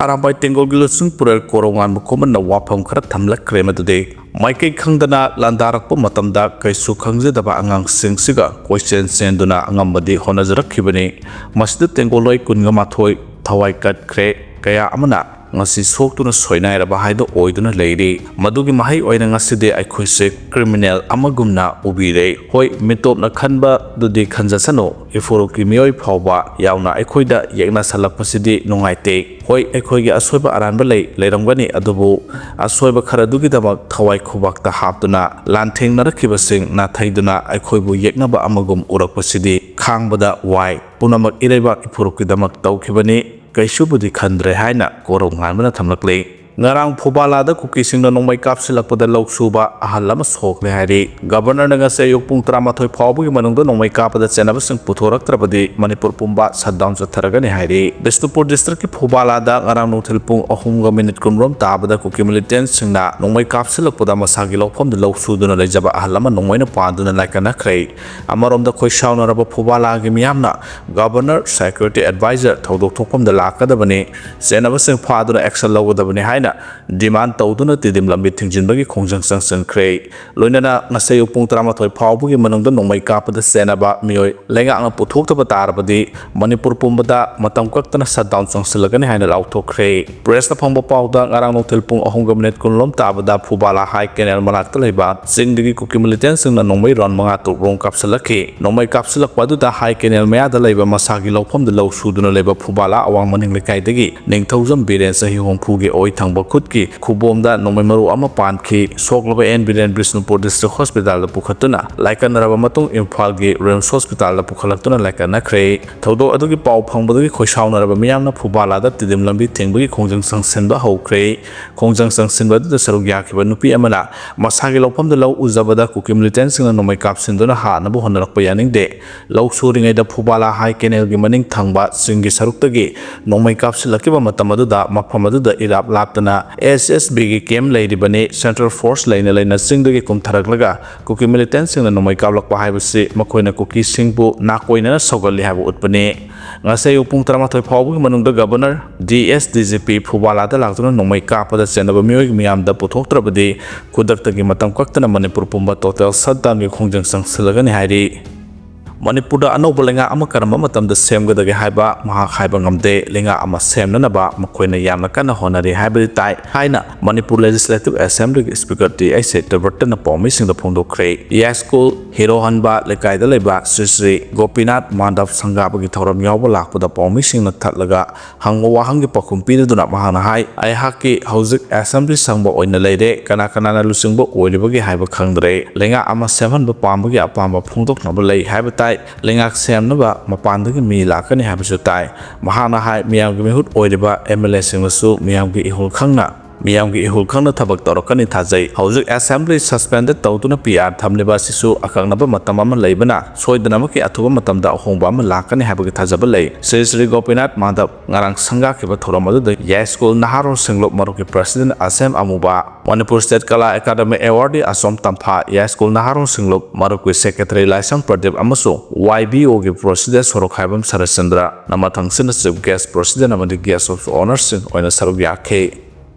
ꯑꯔꯥꯝꯕꯥꯏ ꯇꯦꯡꯒꯣꯜꯒꯤ ꯂꯨꯆꯤꯡ ꯄꯨꯔꯦꯜ ꯀꯣꯔꯧꯉꯥꯟꯕ ꯈꯨꯃꯟꯅ ꯋꯥꯐꯝ ꯈꯔ ꯊꯝꯂꯛꯈ꯭ꯔꯦ, ꯃꯗꯨꯗꯤ ꯃꯥꯏꯀꯩ ꯈꯪꯗꯅ ꯂꯥꯟꯗꯥꯔꯛꯄ ꯃꯇꯝꯗ ꯀꯩꯁꯨ ꯈꯪꯖꯗꯕ ꯑꯉꯥꯡꯁꯤꯡꯁꯤꯒ ꯀꯣꯏꯆꯦꯟ ꯆꯦꯟꯗꯨꯅ ꯑꯉꯝꯕꯗꯤ ꯍꯣꯠꯅꯖꯔꯛꯈꯤꯕꯅꯤ꯫ ꯃꯁꯤꯗ ꯇꯦꯡꯒꯣꯜꯂꯣꯏ ꯀꯨꯟꯒ ꯃꯥꯊꯣꯏ ꯊꯋꯥꯏ ꯀꯠꯈ꯭ꯔꯦ, ꯀꯌꯥ ꯑꯃꯅ ꯉꯁꯤ ꯁꯣꯛꯇꯨꯅ ꯁꯣꯏꯅꯥꯏꯔꯕ ꯍꯥꯏꯗꯨ ꯑꯣꯏꯗꯨꯅ ꯂꯩꯔꯤ꯫ ꯃꯗꯨꯒꯤ ꯃꯍꯩ ꯑꯣꯏꯅ ꯉꯁꯤꯗꯤ ꯑꯩꯈꯣꯏꯁꯦ ꯀ꯭ꯔꯤꯃꯤꯅꯦꯜ ꯑꯃꯒꯨꯝꯅ ꯎꯕꯤꯔꯦ꯫ ꯍꯣꯏ, ꯃꯤꯇꯣꯞꯅ ꯈꯟꯕꯗꯨꯗꯤ ꯈꯟꯖꯁꯅꯨ, ꯏꯐꯨꯔꯨꯞꯀꯤ ꯃꯤꯑꯣꯏ ꯐꯥꯎꯕ ꯌꯥꯎꯅ ꯑꯩꯈꯣꯏꯗ ꯌꯦꯛꯅꯁꯜꯂꯛꯄꯁꯤꯗꯤ ꯅꯨꯡꯉꯥꯏꯇꯦ꯫ ꯍꯣꯏ, ꯑꯩꯈꯣꯏꯒꯤ ꯑꯁꯣꯏꯕ ꯑꯔꯥꯟꯕ ꯂꯩ, ꯂꯩꯔꯝꯒꯅꯤ, ꯑꯗꯨꯕꯨ ꯑꯁꯣꯏꯕ ꯈꯔꯗꯨꯒꯤꯗꯃꯛ ꯊꯋꯥꯏ ꯈꯨꯕꯥꯛꯇ ꯍꯥꯞꯇꯨꯅ ꯂꯥꯟꯊꯦꯡꯅꯔꯛꯈꯤꯕꯁꯤꯡ ꯅꯥꯊꯩꯗꯨꯅ ꯑꯩꯈꯣꯏꯕꯨ ꯌꯦꯛꯅꯕ ꯑꯃꯒꯨꯝ ꯎꯔꯛꯄꯁꯤꯗꯤ ꯈꯥꯡꯕꯗ ꯋꯥꯏ꯫ ꯄꯨꯝꯅꯃꯛ ꯏꯔꯩꯕꯥꯛ ꯏꯐꯨꯔꯨꯞꯀꯤꯗꯃꯛ ꯇꯧꯈꯤꯕꯅꯤ, ꯀꯩꯁꯨꯕꯨꯗꯤ ꯈꯟꯗ꯭ꯔꯦ ꯍꯥꯏꯅ ꯀꯣꯔꯧꯉꯥꯟꯕꯅ ꯊꯝꯂꯛꯂꯤ꯫ ꯉꯔꯥꯡ ꯐꯨꯕꯥꯂꯥꯗ ꯀꯨꯀꯤꯁꯤꯡꯅ ꯅꯣꯡꯃꯩ ꯀꯥꯞꯁꯤꯜꯂꯛꯄꯗ ꯂꯧ ꯁꯨꯕ ꯑꯍꯜ ꯑꯃ ꯁꯣꯛꯂꯦ ꯍꯥꯏꯔꯤ꯫ ꯒꯕꯔꯅꯔꯅ ꯉꯁꯤ ꯑꯌꯨꯛ ꯄꯨꯡ ꯇꯔꯥꯃꯥꯊꯣꯏ ꯐꯥꯎꯕꯒꯤ ꯃꯅꯨꯡꯗ ꯅꯣꯡꯃꯩ ꯀꯥꯞꯄꯗ ꯆꯦꯟꯅꯕꯁꯤꯡ ꯄꯨꯊꯣꯔꯛꯇ꯭ꯔꯕꯗꯤ ꯃꯅꯤꯄꯨꯔ ꯄꯨꯝꯕ ꯁꯠꯗꯥꯎꯟ ꯆꯠꯊꯔꯒꯅꯤ ꯍꯥꯏꯔꯤ꯫ ꯕꯤꯁꯅꯨꯄꯨꯔ ꯗꯤꯁꯇ꯭ꯔꯤꯛꯀꯤ ꯐꯨꯕꯥꯂꯥꯗ ꯉꯔꯥꯡ ꯅꯨꯡꯊꯤꯜ ꯄꯨꯡ ꯑꯍꯨꯝꯒ ꯃꯤꯅꯤꯠ ꯀꯨꯟꯃꯔꯣꯝ ꯇꯥꯕꯗ ꯀꯨꯀꯤ ꯃꯤꯂꯤꯇꯦꯟꯁꯤꯡꯅ ꯅꯣꯡꯃꯩ ꯀꯥꯞꯁꯤꯜꯂꯛꯄꯗ ꯃꯁꯥꯒꯤ ꯂꯧꯐꯝꯗ ꯂꯧ ꯁꯨꯗꯨꯅ ꯂꯩꯖꯕ ꯑꯍꯜ ꯑꯃ ꯅꯣꯡꯃꯩꯅ ꯄꯥꯟꯗꯨꯅ ꯂꯥꯏꯀꯠꯅꯈ꯭ꯔꯦ꯫ ꯑꯃꯔꯣꯝꯗ ꯈꯣꯏꯁꯥꯎꯅꯔꯕ ꯐꯨꯕꯥꯂꯥꯒꯤ ꯃꯤꯌꯥꯝꯅ ꯒꯕꯔꯅꯔ, ꯁꯦꯀ꯭ꯌꯨꯔꯤꯇꯤ ꯑꯦꯗꯚꯥꯏꯖꯔ ꯊꯧꯗꯣꯛ ꯊꯣꯛꯐꯝꯗ ꯂꯥꯛꯀꯗꯕꯅꯤ, ꯆꯦꯟꯅꯕꯁꯤꯡ ꯐꯥꯗꯨꯅ ꯑꯦꯛꯁꯟ ꯂꯧꯒꯗꯕꯅꯤ ꯍꯥꯏꯅ ꯗꯤꯃꯥꯟ ꯇꯧꯗꯨꯅ ꯇꯤꯗꯤꯝ ꯂꯝꯕꯤ ꯊꯤꯡꯖꯤꯟꯕꯒꯤ ꯈꯣꯡꯖꯪ ꯆꯪꯁꯤꯟꯈ꯭ꯔꯦ꯫ ꯂꯣꯏꯅꯅ ꯉꯁꯤ ꯑꯌꯨꯛ ꯄꯨꯡ ꯇꯔꯥꯃꯥꯊꯣꯏ ꯐꯥꯎꯕꯒꯤ ꯃꯅꯨꯡꯗ ꯅꯣꯡꯃꯩ ꯀꯥꯞꯄꯗ ꯆꯦꯟꯅꯕ ꯃꯤꯑꯣꯏ ꯂꯩꯉꯥꯛꯅ ꯄꯨꯊꯣꯛꯇꯕ ꯇꯥꯔꯕꯗꯤ ꯃꯅꯤꯄꯨꯔ ꯄꯨꯝꯕꯗ ꯃꯇꯝ ꯀꯛꯇꯅ shutdown ꯆꯪꯁꯤꯜꯂꯒꯅꯤ ꯍꯥꯏꯅ ꯂꯥꯎꯊꯣꯛꯈ꯭ꯔꯦ꯫ Press ꯇ ꯐꯪꯕ ꯄꯥꯎꯗ ꯉꯔꯥꯡ ꯅꯨꯡꯊꯤꯜ ꯄꯨꯡ ꯑꯍꯨꯝꯒ ꯃꯤꯅꯤꯠ ꯀꯨꯟꯂꯣꯝ ꯇꯥꯕꯗ ꯐꯨꯕꯥꯂꯥ ꯍꯥꯏ ꯀꯦꯅꯦꯜ ꯃꯅꯥꯛꯇ ꯂꯩꯕ ꯆꯤꯡꯗꯒꯤ ꯀꯨꯀꯤ militant ꯁꯤꯡꯅ ꯅꯣꯡꯃꯩ round ꯃꯉꯥ ꯇꯔꯨꯛ ꯔꯣꯝ ꯀꯥꯞꯁꯤꯜꯂꯛꯈꯤ꯫ ꯅꯣꯡꯃꯩ ꯀꯥꯞꯁꯤꯜꯂꯛꯄ ꯑꯗꯨꯗ ꯍꯥꯏ ꯀꯦꯅꯦꯜ ꯃꯌꯥꯗ ꯂꯩꯕ ꯃꯁꯥꯒꯤ ꯂꯧꯐꯝꯗ ꯂꯧ ꯁꯨꯗꯨꯅ ꯂꯩꯕ ꯐꯨꯕꯥꯂꯥ ꯑꯋꯥꯡ ꯃꯅꯤꯡ ꯂꯩꯀꯥꯏꯗꯒꯤ ꯅꯤꯡꯊꯧꯖꯝ ꯕꯤꯔꯦꯟ ꯆꯍꯤ ꯍꯨꯝꯐꯨꯒꯤ ꯑꯣꯏ ꯊꯪꯕ ꯈꯨꯠꯀꯤ ꯈꯨꯕꯣꯝꯗ ꯅꯣꯡꯃꯩ ꯃꯔꯨ ꯑꯃ ꯄꯥꯟꯈꯤ꯫ ꯁꯣꯛꯂꯕ N Biren Bishnupur district hospital ꯗ ꯄꯨꯈꯠꯇꯨꯅ ꯂꯥꯏꯀꯠꯅꯔꯕ ꯃꯇꯨꯡ ꯏꯝꯐꯥꯜꯒꯤ RIMS hospital ꯗ ꯄꯨꯈꯠꯂꯛꯇꯨꯅ ꯂꯥꯏꯀꯠꯅꯈ꯭ꯔꯦ꯫ ꯊꯧꯗꯣꯛ ꯑꯗꯨꯒꯤ ꯄꯥꯎ ꯐꯪꯕꯗꯒꯤ ꯈꯣꯏꯁꯥꯎꯅꯔꯕ ꯃꯤꯌꯥꯝꯅ ꯐꯨꯕꯥꯂꯥꯗ ꯇꯤꯗꯤꯝ ꯂꯝꯕꯤ ꯊꯤꯡꯕꯒꯤ ꯈꯣꯡꯖꯪ ꯆꯪꯁꯤꯟꯕ ꯍꯧꯈ꯭ꯔꯦ꯫ ꯈꯣꯡꯖꯪ ꯆꯪꯁꯤꯟꯕ ꯑꯗꯨꯗ ꯁꯔꯨꯛ ꯌꯥꯈꯤꯕ ꯅꯨꯄꯤ ꯑꯃꯅ ꯃꯁꯥꯒꯤ ꯂꯧꯐꯝꯗ ꯂꯧ ꯎꯖꯕꯗ ꯀꯨꯀꯤ militant ꯁꯤꯡꯅ ꯅꯣꯡꯃꯩ ꯀꯥꯞꯁꯤꯟꯗꯨꯅ ꯍꯥꯠꯅꯕ ꯍꯣꯠꯅꯔꯛꯄ ꯌꯥꯅꯤꯡꯗꯦ꯫ ꯂꯧ ꯁꯨꯔꯤꯉꯩꯗ ꯐꯨꯕꯥꯂꯥ ꯍꯥꯏ ꯀꯦꯅꯦꯜꯒꯤ ꯃꯅꯤꯡ ꯊꯪꯕ ꯆꯤꯡꯒꯤ ꯁꯔꯨꯛꯇꯒꯤ ꯅꯣꯡꯃꯩ ꯀꯥꯞꯁꯤꯜꯂꯛꯈꯤꯕ ꯃꯇꯝ ꯑꯗꯨꯗ ꯃꯐꯝ ꯑꯗꯨꯗ ꯏꯔꯥꯞ ꯂꯥꯞꯇꯅ S S B ꯒꯤ camp ꯂꯩꯔꯤꯕꯅꯤ꯫ Central force ꯂꯩꯅ ꯂꯩꯅ ꯆꯤꯡꯗꯒꯤ ꯀꯨꯝꯊꯔꯛꯂꯒ ꯀꯨꯀꯤ militant ꯁꯤꯡꯅ ꯅꯣꯡꯃꯩ ꯀꯥꯞꯂꯛꯄ ꯍꯥꯏꯕꯁꯤ ꯃꯈꯣꯏꯅ ꯀꯨꯀꯤꯁꯤꯡꯕꯨ ꯅꯥꯀꯣꯏꯅꯅ ꯁꯧꯒꯠꯂꯤ ꯍꯥꯏꯕ ꯎꯠꯄꯅꯤ꯫ ꯉꯁꯤ ꯑꯌꯨꯛ ꯄꯨꯡ ꯇꯔꯥꯃꯥꯊꯣꯏ ꯐꯥꯎꯕꯒꯤ ꯃꯅꯨꯡꯗ Governor, D S, D G P ꯐꯨꯕꯥꯂꯥꯗ ꯂꯥꯛꯇꯨꯅ ꯅꯣꯡꯃꯩ ꯀꯥꯞꯄꯗ ꯆꯦꯟꯅꯕ ꯃꯤꯑꯣꯏ ꯃꯌꯥꯝꯗ ꯄꯨꯊꯣꯛꯇ꯭ꯔꯕꯗꯤ ꯈꯨꯗꯛꯇꯒꯤ ꯃꯇꯝ ꯀꯛꯇꯅ ꯃꯅꯤꯄꯨꯔ ꯄꯨꯝꯕ total shutdown ꯒꯤ ꯈꯣꯡꯖꯪ ꯆꯪꯁꯤꯜꯂꯒꯅꯤ ꯍꯥꯏꯔꯤ꯫ ꯃꯅꯤꯄꯨꯔꯗ ꯑꯅꯧꯕ ꯂꯩꯉꯥꯛ ꯑꯃ ꯀꯔꯝꯕ ꯃꯇꯝꯗ ꯁꯦꯝꯒꯗꯒꯦ ꯍꯥꯏꯕ ꯃꯍꯥꯛ ꯍꯥꯏꯕ ꯉꯝꯗꯦ꯫ ꯂꯩꯉꯥꯛ ꯑꯃ ꯁꯦꯝꯅꯅꯕ ꯃꯈꯣꯏꯅ ꯌꯥꯝꯅ ꯀꯟꯅ ꯍꯣꯠꯅꯔꯤ ꯍꯥꯏꯕꯗꯤ ꯇꯥꯏ ꯍꯥꯏꯅ ꯃꯅꯤꯄꯨꯔ Legislative Assembly ꯒꯤ Speaker T I ꯁꯇ꯭ꯌꯕ꯭ꯔꯇꯅ ꯄꯥꯎꯃꯤꯁꯤꯡꯗ ꯐꯣꯡꯗꯣꯛꯈ꯭ꯔꯦ꯫ ꯌꯥꯏꯁ꯭ꯀꯨꯜ ꯍꯤꯔꯣꯍꯟꯕ ꯂꯩꯀꯥꯏꯗ ꯂꯩꯕ ꯁ꯭ꯔꯤ ꯁ꯭ꯔꯤ ꯒꯣꯄꯤꯅꯥꯊ ꯃꯥꯙꯕ ꯁꯪꯒꯥꯕꯒꯤ ꯊꯧꯔꯝ ꯌꯥꯎꯕ ꯂꯥꯛꯄꯗ ꯄꯥꯎꯃꯤꯁꯤꯡꯅ ꯊꯠꯂꯒ ꯍꯪꯕ ꯋꯥꯍꯪꯒꯤ ꯄꯥꯎꯈꯨꯝ ꯄꯤꯗꯨꯅ ꯃꯍꯥꯛꯅ ꯍꯥꯏ, "ꯑꯩꯍꯥꯛꯀꯤ ꯍꯧꯖꯤꯛ Assembly ꯁꯪꯕ ꯑꯣꯏꯅ ꯂꯩꯔꯦ, ꯀꯅꯥ ꯀꯅꯥꯅ ꯂꯨꯆꯤꯡꯕ ꯑꯣꯏꯔꯤꯕꯒꯦ ꯍꯥꯏꯕ ꯈꯪꯗ꯭ꯔꯦ꯫ ꯂꯩꯉꯥꯛ ꯑꯃ ꯁꯦꯝꯍꯟꯕ ꯄꯥꯝꯕꯒꯤ ꯑꯄꯥꯝꯕ ꯐꯣꯡꯗꯣꯛꯅꯕ ꯂꯩ ꯍꯥꯏꯕ ꯇꯥꯏ꯫ ꯂꯩꯉꯥꯛ ꯁꯦꯝꯅꯕ ꯃꯄꯥꯟꯗꯒꯤ ꯃꯤ ꯂꯥꯛꯀꯅꯤ ꯍꯥꯏꯕꯁꯨ ꯇꯥꯏ꯫" ꯃꯍꯥꯛꯅ ꯍꯥꯏ, ꯃꯤꯌꯥꯝꯒꯤ ꯃꯤꯍꯨꯠ ꯑꯣꯏꯔꯤꯕ M L A ꯁꯤꯡꯅꯁꯨ ꯃꯤꯌꯥꯝꯒꯤ ꯏꯍꯨꯜ ꯈꯪꯅ ꯃꯤꯌꯥꯝꯒꯤ ꯏꯍꯨꯜ ꯈꯪꯅ ꯊꯕꯛ ꯇꯧꯔꯛꯀꯅꯤ ꯊꯥꯖꯩ꯫ ꯍꯧꯖꯤꯛ Assembly suspended ꯇꯧꯗꯨꯅ P R ꯊꯝꯂꯤꯕ ꯑꯁꯤꯁꯨ ꯑꯀꯛꯅꯕ ꯃꯇꯝ ꯑꯃ ꯂꯩꯕꯅ ꯁꯣꯏꯗꯅꯃꯛꯀꯤ ꯑꯊꯨꯕ ꯃꯇꯝꯗ ꯑꯍꯣꯡꯕ ꯑꯃ ꯂꯥꯛꯀꯅꯤ ꯍꯥꯏꯕꯒꯤ ꯊꯥꯖꯕ ꯂꯩ꯫ ꯁ꯭ꯔꯤ ꯁ꯭ꯔꯤ ꯒꯣꯄꯤꯅꯥꯊ ꯃꯥꯙꯕ ꯉꯔꯥꯡ ꯁꯪꯒꯥꯈꯤꯕ ꯊꯧꯔꯝ ꯑꯗꯨꯗ ꯌꯥꯏꯁ꯭ꯀꯨꯜ ꯅꯍꯥꯔꯣꯜꯁꯤꯡ ꯂꯨꯞ ꯃꯔꯨꯞꯀꯤ President ꯑꯁꯦꯝ ꯑꯃꯨꯕ, ꯃꯅꯤꯄꯨꯔ State ꯀꯂꯥ ꯑꯦꯀꯥꯗꯃꯤ Awardee ꯑꯁꯣꯝ ꯇꯝꯐꯥ, ꯌꯥꯏꯁ꯭ꯀꯨꯜ ꯅꯍꯥꯔꯣꯜꯁꯤꯡ ꯂꯨꯞ ꯃꯔꯨꯞꯀꯤ Secretary ꯂꯥꯏꯁ꯭ꯔꯝ ꯄ꯭ꯔꯗꯤꯞ ꯑꯃꯁꯨꯡ Y B O ꯒꯤ President ꯁꯣꯔꯣꯛꯈꯥꯏꯕꯝ ꯁꯔꯠꯆꯟꯗ꯭ꯔ ꯅ ꯃꯊꯪꯁꯤꯅ Chief Guest President ꯑꯃꯗꯤ Guest of Honour ꯁꯤꯡ ꯑꯣꯏꯅ ꯁꯔꯨꯛ ꯌꯥꯈꯤ꯫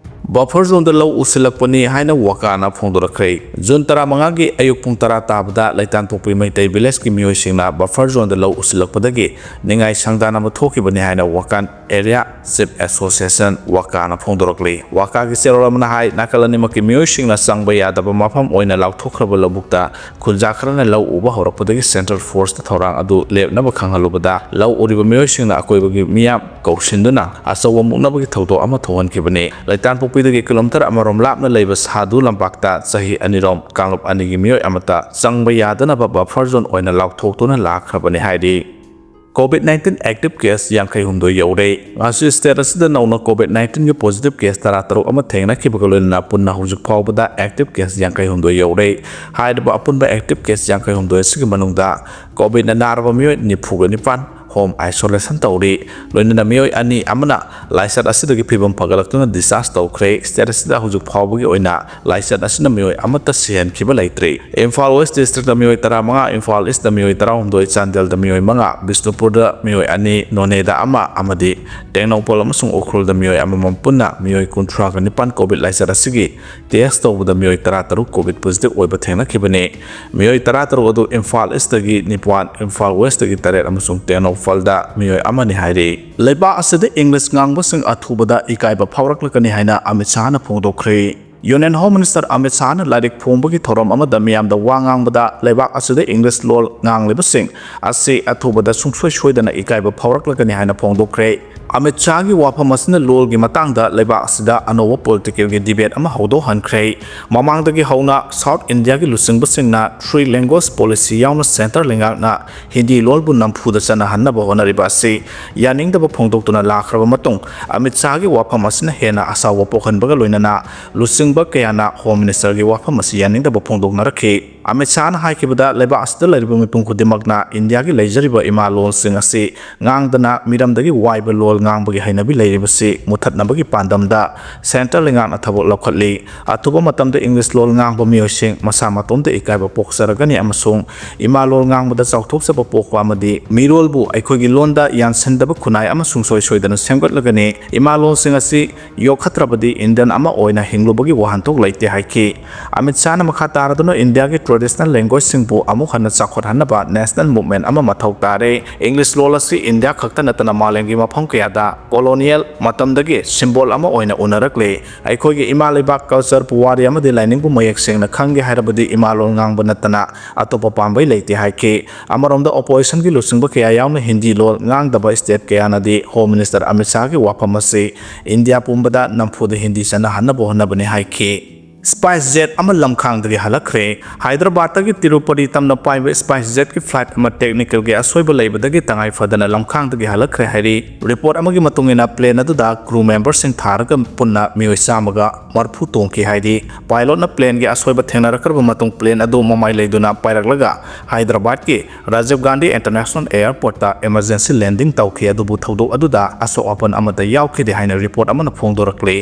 Buffer zoneꯗ ꯂꯧ ꯎꯁꯤꯜꯂꯛꯄꯅꯤ ꯍꯥꯏꯅ ꯋꯥꯀꯥꯅ ꯐꯣꯡꯗꯣꯔꯛꯈ꯭ꯔꯦ꯫ ꯖꯨꯟ ꯇꯔꯥꯃꯉꯥꯒꯤ ꯑꯌꯨꯛ ꯄꯨꯡ ꯇꯔꯥ ꯇꯥꯕꯗ ꯂꯩꯇꯥꯟꯄꯣꯛꯄꯤ ꯃꯩꯇꯩ villageꯀꯤ ꯃꯤꯑꯣꯏꯁꯤꯡꯅ buffer zoneꯗ ꯂꯧ ꯎꯁꯤꯜꯂꯛꯄꯗꯒꯤ ꯅꯤꯡꯉꯥꯏ ꯁꯪꯗꯥꯅꯕ ꯊꯣꯛꯈꯤꯕꯅꯤ ꯍꯥꯏꯅ ꯋꯥꯀꯥꯟ Area Chief Association ꯋꯥꯀꯥꯅ ꯐꯣꯡꯗꯣꯔꯛꯂꯤ꯫ ꯋꯥꯀꯥꯒꯤ ꯆꯦꯔꯣꯜ ꯑꯃꯅ ꯍꯥꯏ, ꯅꯥꯀꯜ ꯑꯅꯤꯃꯛꯀꯤ ꯃꯤꯑꯣꯏꯁꯤꯡꯅ ꯆꯪꯕ ꯌꯥꯗꯕ ꯃꯐꯝ ꯑꯣꯏꯅ ꯂꯥꯎꯊꯣꯛꯈ꯭ꯔꯕ ꯂꯧꯕꯨꯛꯇ ꯈꯨꯟꯖꯥ ꯈꯔꯅ ꯂꯧ ꯎꯕ ꯍꯧꯔꯛꯄꯗꯒꯤ central forceꯇ ꯊꯧꯔꯥꯡ ꯑꯗꯨ ꯂꯦꯞꯅꯕ ꯈꯪꯍꯜꯂꯨꯕꯗ, ꯂꯧ ꯎꯔꯤꯕ ꯃꯤꯑꯣꯏꯁꯤꯡꯅ ꯑꯀꯣꯏꯕꯒꯤ ꯃꯤꯌꯥꯝ ꯀꯧꯁꯤꯟꯗꯨꯅ ꯑꯆꯧꯕ ꯃꯨꯛꯅꯕꯒꯤ ꯊꯧꯗꯣꯛ ꯑꯃ ꯊꯣꯛꯍꯟꯈꯤꯕꯅꯤ꯫ ꯂꯩꯇꯥꯟꯄꯣꯛꯄꯤꯗꯒꯤ ꯀꯤꯂꯣꯃꯤꯇꯔ ꯑꯃꯔꯣꯝ ꯂꯥꯞꯅ ꯂꯩꯕ ꯁꯥꯗꯨ ꯂꯝꯄꯥꯛꯇ ꯆꯍꯤ ꯑꯅꯤꯔꯣꯝ ꯀꯥꯡꯂꯨꯞ ꯑꯅꯤꯒꯤ ꯃꯤꯑꯣꯏ ꯑꯃꯠꯇ ꯆꯪꯕ ꯌꯥꯗꯅꯕ buffer zone ꯑꯣꯏꯅ ꯂꯥꯎꯊꯣꯛꯇꯨꯅ ꯂꯥꯛꯈ꯭ꯔꯕꯅꯤ ꯍꯥꯏꯔꯤ꯫ COVID nineteen active case ꯌꯥꯡꯈꯩ ꯍꯨꯝꯗꯣꯏ ꯌꯧꯔꯦ꯫ ꯉꯁꯤ state ꯑꯁꯤꯗ ꯅꯧꯅ COVID nineteenꯒꯤ positive case ꯇꯔꯥ ꯇꯔꯨꯛ ꯑꯃ ꯊꯦꯡꯅꯈꯤꯕꯒ ꯂꯣꯏꯅꯅ ꯄꯨꯟꯅ ꯍꯧꯖꯤꯛ ꯐꯥꯎꯕꯗ active case ꯌꯥꯡꯈꯩ ꯍꯨꯝꯗꯣꯏ ꯌꯧꯔꯦ꯫ ꯍꯥꯏꯔꯤꯕ ꯑꯄꯨꯟꯕ active case ꯌꯥꯡꯈꯩ ꯍꯨꯝꯗꯣꯏ ꯑꯁꯤꯒꯤ ꯃꯅꯨꯡꯗ COVIDꯅ ꯅꯥꯔꯕ ꯃꯤꯑꯣꯏ ꯅꯤꯐꯨꯒ ꯅꯤꯄꯥꯟ home isolation ꯇꯧꯔꯤ꯫ ꯂꯣꯏꯅꯅ ꯃꯤꯑꯣꯏ ꯑꯅꯤ ꯑꯃꯅ ꯂꯥꯏꯆꯠ ꯑꯁꯤꯗꯒꯤ ꯐꯤꯕꯝ ꯐꯒꯠꯂꯛꯇꯨꯅ discharge ꯇꯧꯈ꯭ꯔꯦ꯫ State ꯑꯁꯤꯗ ꯍꯧꯖꯤꯛ ꯐꯥꯎꯕꯒꯤ ꯑꯣꯏꯅ ꯂꯥꯏꯆꯠ ꯑꯁꯤꯅ ꯃꯤꯑꯣꯏ ꯑꯃꯠꯇ ꯁꯤꯍꯟꯈꯤꯕ ꯂꯩꯇ꯭ꯔꯤ꯫ ꯏꯝꯐꯥꯜ West districtꯇ ꯃꯤꯑꯣꯏ ꯇꯔꯥꯃꯉꯥ, ꯏꯝꯐꯥꯜ Eastꯇ ꯃꯤꯑꯣꯏ ꯇꯔꯥꯍꯨꯝꯗꯣꯏ, ꯆꯥꯟꯗꯦꯜꯗ ꯃꯤꯑꯣꯏ ꯃꯉꯥ, ꯕꯤꯁꯅꯨꯄꯨꯔꯗ ꯃꯤꯑꯣꯏ ꯑꯅꯤ, ꯅꯣꯅꯦꯗ ꯑꯃ ꯑꯃꯗꯤ ꯇꯦꯡꯅꯧꯄꯜ ꯑꯃꯁꯨꯡ ꯎꯈ꯭ꯔꯨꯜꯗ ꯃꯤꯑꯣꯏ ꯑꯃꯃꯝ ꯄꯨꯟꯅ ꯃꯤꯑꯣꯏ ꯀꯨꯟꯊ꯭ꯔꯥꯒ ꯅꯤꯄꯥꯟ COVID ꯂꯥꯏꯆꯠ ꯑꯁꯤꯒꯤ test ꯇꯧꯕꯗ ꯃꯤꯑꯣꯏ ꯇꯔꯥ ꯇꯔꯨꯛ COVID positive ꯑꯣꯏꯕ ꯊꯦꯡꯅꯈꯤꯕꯅꯤ꯫ ꯃꯤꯑꯣꯏ ꯇꯔꯥ ꯇꯔꯨꯛ ꯑꯗꯨ ꯏꯝꯐꯥꯜ Eastꯇꯒꯤ ꯅꯤꯄꯥꯟ, ꯏꯝꯐꯥꯜ Westꯇꯒꯤ ꯇꯔꯦꯠ ꯑꯃꯁꯨꯡ ꯇꯦꯡꯅꯧꯄꯜꯗ ꯃꯤꯑꯣꯏ ꯑꯃꯅꯤ ꯍꯥꯏꯔꯤ꯫ ꯂꯩꯕꯥꯛ ꯑꯁꯤꯗ English ꯉꯥꯡꯕꯁꯤꯡ ꯑꯊꯨꯕꯗ ꯏꯀꯥꯏꯕ ꯐꯥꯎꯔꯛꯂꯒꯅꯤ ꯍꯥꯏꯅ Amit ꯁꯥꯍꯅ ꯐꯣꯡꯗꯣꯛꯈ꯭ꯔꯦ꯫ Union Home Minister Amit ꯁꯥꯍꯅ ꯂꯥꯏꯔꯤꯛ ꯐꯣꯡꯕꯒꯤ ꯊꯧꯔꯝ ꯑꯃꯗ ꯃꯤꯌꯥꯝꯗ ꯋꯥ ꯉꯥꯡꯕꯗ ꯂꯩꯕꯥꯛ ꯑꯁꯤꯗ English ꯂꯣꯜ ꯉꯥꯡꯂꯤꯕꯁꯤꯡ ꯑꯁꯤ ꯑꯊꯨꯕꯗ ꯁꯨꯡꯁꯣꯏ ꯁꯣꯏꯗꯅ ꯏꯀꯥꯏꯕ ꯐꯥꯎꯔꯛꯂꯒꯅꯤ ꯍꯥꯏꯅ ꯐꯣꯡꯗꯣꯛꯈ꯭ꯔꯦ꯫ ꯑꯃꯤꯠ ꯁꯥꯍꯒꯤ ꯋꯥꯐꯝ ꯑꯁꯤꯅ ꯂꯣꯜꯒꯤ ꯃꯇꯥꯡꯗ ꯂꯩꯕꯥꯛ ꯑꯁꯤꯗ ꯑꯅꯧꯕ politicalꯒꯤ debate ꯑꯃ ꯍꯧꯗꯣꯛꯍꯟꯈ꯭ꯔꯦ꯫ ꯃꯃꯥꯡꯗꯒꯤ ꯍꯧꯅ South Indiaꯒꯤ ꯂꯨꯆꯤꯡꯕꯁꯤꯡꯅ three language policy ꯌꯥꯎꯅ centre ꯂꯩꯉꯥꯛꯅ ꯍꯤꯟꯗꯤ ꯂꯣꯜꯕꯨ ꯅꯝꯐꯨꯗ ꯆꯠꯅꯍꯟꯅꯕ ꯍꯣꯠꯅꯔꯤꯕ ꯑꯁꯤ ꯌꯥꯅꯤꯡꯗꯕ ꯐꯣꯡꯗꯣꯛꯇꯨꯅ ꯂꯥꯛꯈ꯭ꯔꯕ ꯃꯇꯨꯡ, ꯑꯃꯤꯠ ꯁꯥꯍꯒꯤ ꯋꯥꯐꯝ ꯑꯁꯤꯅ ꯍꯦꯟꯅ ꯑꯁꯥꯎꯕ ꯄꯣꯛꯍꯟꯕꯒ ꯂꯣꯏꯅꯅ ꯂꯨꯆꯤꯡꯕ ꯀꯌꯥꯅ Home Ministerꯒꯤ ꯋꯥꯐꯝ ꯑꯁꯤ ꯌꯥꯅꯤꯡꯗꯕ ꯐꯣꯡꯗꯣꯛꯅꯔꯛꯈꯤ꯫ ꯑꯃꯤꯠ ꯁꯥꯍꯅ ꯍꯥꯏꯈꯤꯕꯗ, ꯂꯩꯕꯥꯛ ꯑꯁꯤꯗ ꯂꯩꯔꯤꯕ ꯃꯤꯄꯨꯝ ꯈꯨꯗꯤꯡꯃꯛꯅ ꯏꯟꯗꯤꯌꯥꯒꯤ ꯂꯩꯖꯔꯤꯕ ꯏꯃꯥ ꯂꯣꯜꯁꯤꯡ ꯑꯁꯤ ꯉꯥꯡꯗꯅ ꯃꯤꯔꯝꯗꯒꯤ ꯋꯥꯏꯕ ꯂꯣꯜ ꯉꯥꯡꯕꯒꯤ ꯍꯩꯅꯕꯤ ꯂꯩꯔꯤꯕꯁꯤ ꯃꯨꯊꯠꯅꯕꯒꯤ ꯄꯥꯟꯗꯝꯗ ꯁꯦꯟꯇ꯭ꯔꯦꯜ ꯂꯩꯉꯥꯛꯅ ꯊꯕꯛ ꯂꯧꯈꯠꯂꯤ꯫ ꯑꯊꯨꯕ ꯃꯇꯝꯗ ꯏꯪꯂꯤꯁ ꯂꯣꯜ ꯉꯥꯡꯕ ꯃꯤꯑꯣꯏꯁꯤꯡ ꯃꯁꯥ ꯃꯇꯣꯝꯇ ꯏꯀꯥꯏꯕ ꯄꯣꯛꯆꯔꯒꯅꯤ ꯑꯃꯁꯨꯡ ꯏꯃꯥ ꯂꯣꯜ ꯉꯥꯡꯕꯗ ꯆꯥꯎꯊꯣꯛꯆꯕ ꯄꯣꯛꯄ ꯑꯃꯗꯤ ꯃꯤꯔꯣꯜꯕꯨ ꯑꯩꯈꯣꯏꯒꯤ ꯂꯣꯟꯗ ꯌꯥꯟꯁꯤꯟꯗꯕ ꯈꯨꯟꯅꯥꯏ ꯑꯃ ꯁꯨꯡꯁꯣꯏ ꯁꯣꯏꯗꯅ ꯁꯦꯝꯒꯠꯂꯒꯅꯤ꯫ ꯏꯃꯥ ꯂꯣꯜꯁꯤꯡ ꯑꯁꯤ ꯌꯣꯛꯈꯠꯇ꯭ꯔꯕꯗꯤ ꯏꯟꯗꯤꯌꯟ ꯑꯃ ꯑꯣꯏꯅ ꯍꯤꯡꯂꯨꯕꯒꯤ ꯋꯥꯍꯟꯊꯣꯛ ꯂꯩꯇꯦ ꯍꯥꯏꯈꯤ꯫ ꯑꯃꯤꯠ ꯁꯥꯍꯅ ꯃꯈꯥ ꯇꯥꯔꯗꯨꯅ ꯏꯟꯗꯤꯌꯥꯒꯤ ꯇ꯭ꯔꯦꯗꯤꯁꯅꯦꯜ ꯂꯦꯡꯒ꯭ꯋꯦꯖꯁꯤꯡꯕꯨ ꯑꯃꯨꯛ ꯍꯟꯅ ꯆꯥꯎꯈꯠꯍꯟꯅꯕ ꯅꯦꯁꯅꯦꯜ ꯃꯨꯚꯃꯦꯟꯠ ꯑꯃ ꯃꯊꯧ ꯇꯥꯔꯦ꯫ ꯏꯪꯂꯤꯁ ꯂꯣꯜ ꯑꯁꯤ ꯏꯟꯗꯤꯌꯥ ꯈꯛꯇ ꯅꯠꯇꯅ ꯃꯥꯂꯦꯝꯒꯤ ꯃꯐꯝ ꯀꯌꯥꯗ ꯀꯣꯂꯣꯅꯤꯌꯦꯜ ꯃꯇꯝꯗꯒꯤ ꯁꯤꯝꯕꯣꯜ ꯑꯃ ꯑꯣꯏꯅ ꯎꯅꯔꯛꯂꯦ꯫ ꯑꯩꯈꯣꯏꯒꯤ ꯏꯃꯥ ꯂꯩꯕꯥꯛ, ꯀꯜꯆꯔ, ꯄꯨꯋꯥꯔꯤ ꯑꯃꯗꯤ ꯂꯥꯏꯅꯤꯡꯕꯨ ꯃꯌꯦꯛ ꯁꯦꯡꯅ ꯈꯪꯒꯦ ꯍꯥꯏꯔꯕꯗꯤ ꯏꯃꯥ ꯂꯣꯜ ꯉꯥꯡꯕ ꯅꯠꯇꯅ ꯑꯇꯣꯞꯄ ꯄꯥꯝꯕꯩ ꯂꯩꯇꯦ ꯍꯥꯏꯈꯤ꯫ ꯑꯃꯔꯣꯝꯗ ꯑꯣꯄꯣꯖꯤꯁꯟꯒꯤ ꯂꯨꯆꯤꯡꯕ ꯀꯌꯥ ꯌꯥꯎꯅ ꯍꯤꯟꯗꯤ ꯂꯣꯜ ꯉꯥꯡꯗꯕ ꯁ꯭ꯇꯦꯠ ꯀꯌꯥꯅꯗꯤ ꯍꯣꯝ ꯃꯤꯅꯤꯁꯇꯔ ꯑꯃꯤꯠ ꯁꯥꯍꯒꯤ ꯋꯥꯐꯝ ꯑꯁꯤ ꯏꯟꯗꯤꯌꯥ ꯄꯨꯝꯕꯗ ꯅꯝꯐꯨꯗ ꯍꯤꯟꯗꯤ ꯆꯠꯅꯍꯟꯅꯕ ꯍꯣꯠꯅꯕꯅꯤ ꯍꯥꯏꯈꯤ꯫ ꯁ꯭ꯄꯥꯏꯁ ꯖꯦꯠ ꯑꯃ ꯂꯝꯈꯥꯡꯗꯒꯤ ꯍꯜꯂꯛꯈ꯭ꯔꯦ꯫ ꯍꯥꯏꯗ꯭ꯔꯕꯥꯗꯇꯒꯤ ꯇꯤꯔꯨꯄꯇꯤ ꯇꯝꯅ ꯄꯥꯏꯕ ꯁ꯭ꯄꯥꯏꯁ ꯖꯦꯠꯀꯤ ꯐ꯭ꯂꯥꯏꯠ ꯑꯃ ꯇꯦꯛꯅꯤꯀꯦꯜꯒꯤ ꯑꯁꯣꯏꯕ ꯂꯩꯕꯗꯒꯤ ꯇꯉꯥꯏ ꯐꯗꯅ ꯂꯝꯈꯥꯡꯗꯒꯤ ꯍꯜꯂꯛꯈ꯭ꯔꯦ ꯍꯥꯏꯔꯤ꯫ ꯔꯤꯄꯣꯔꯠ ꯑꯃꯒꯤ ꯃꯇꯨꯡ ꯏꯟꯅ, ꯄ꯭ꯂꯦꯟ ꯑꯗꯨꯗ ꯀ꯭ꯔꯨ ꯃꯦꯝꯕꯔꯁꯤꯡ ꯊꯥꯔꯒ ꯄꯨꯟꯅ ꯃꯤꯑꯣꯏ ꯆꯥꯝꯃꯒ ꯃꯔꯤꯐꯨ ꯇꯣꯡꯈꯤ ꯍꯥꯏꯔꯤ꯫ ꯄꯥꯏꯂꯣꯠꯅ ꯄ꯭ꯂꯦꯟꯒꯤ ꯑꯁꯣꯏꯕ ꯊꯦꯡꯅꯔꯛꯈ꯭ꯔꯕ ꯃꯇꯨꯡ, ꯄ꯭ꯂꯦꯟ ꯑꯗꯨ ꯃꯃꯥꯏ ꯂꯩꯗꯨꯅ ꯄꯥꯏꯔꯛꯂꯒ ꯍꯥꯏꯗ꯭ꯔꯕꯥꯗꯀꯤ ꯔꯥꯖꯤꯕ ꯒꯥꯟꯙꯤ ꯏꯟꯇꯔꯅꯦꯁꯅꯦꯜ ꯑꯦꯌꯔꯄꯣꯔꯠꯇ ꯏꯃꯔꯖꯦꯟꯁꯤ ꯂꯦꯟꯗꯤꯡ ꯇꯧꯈꯤ, ꯑꯗꯨꯕꯨ ꯊꯧꯗꯣꯛ ꯑꯗꯨꯗ ꯑꯁꯣꯛ ꯑꯄꯟ ꯑꯃꯠꯇ ꯌꯥꯎꯈꯤꯗꯦ ꯍꯥꯏꯅ ꯔꯤꯄꯣꯔꯠ ꯑꯃꯅ ꯐꯣꯡꯗꯣꯔꯛꯂꯤ꯫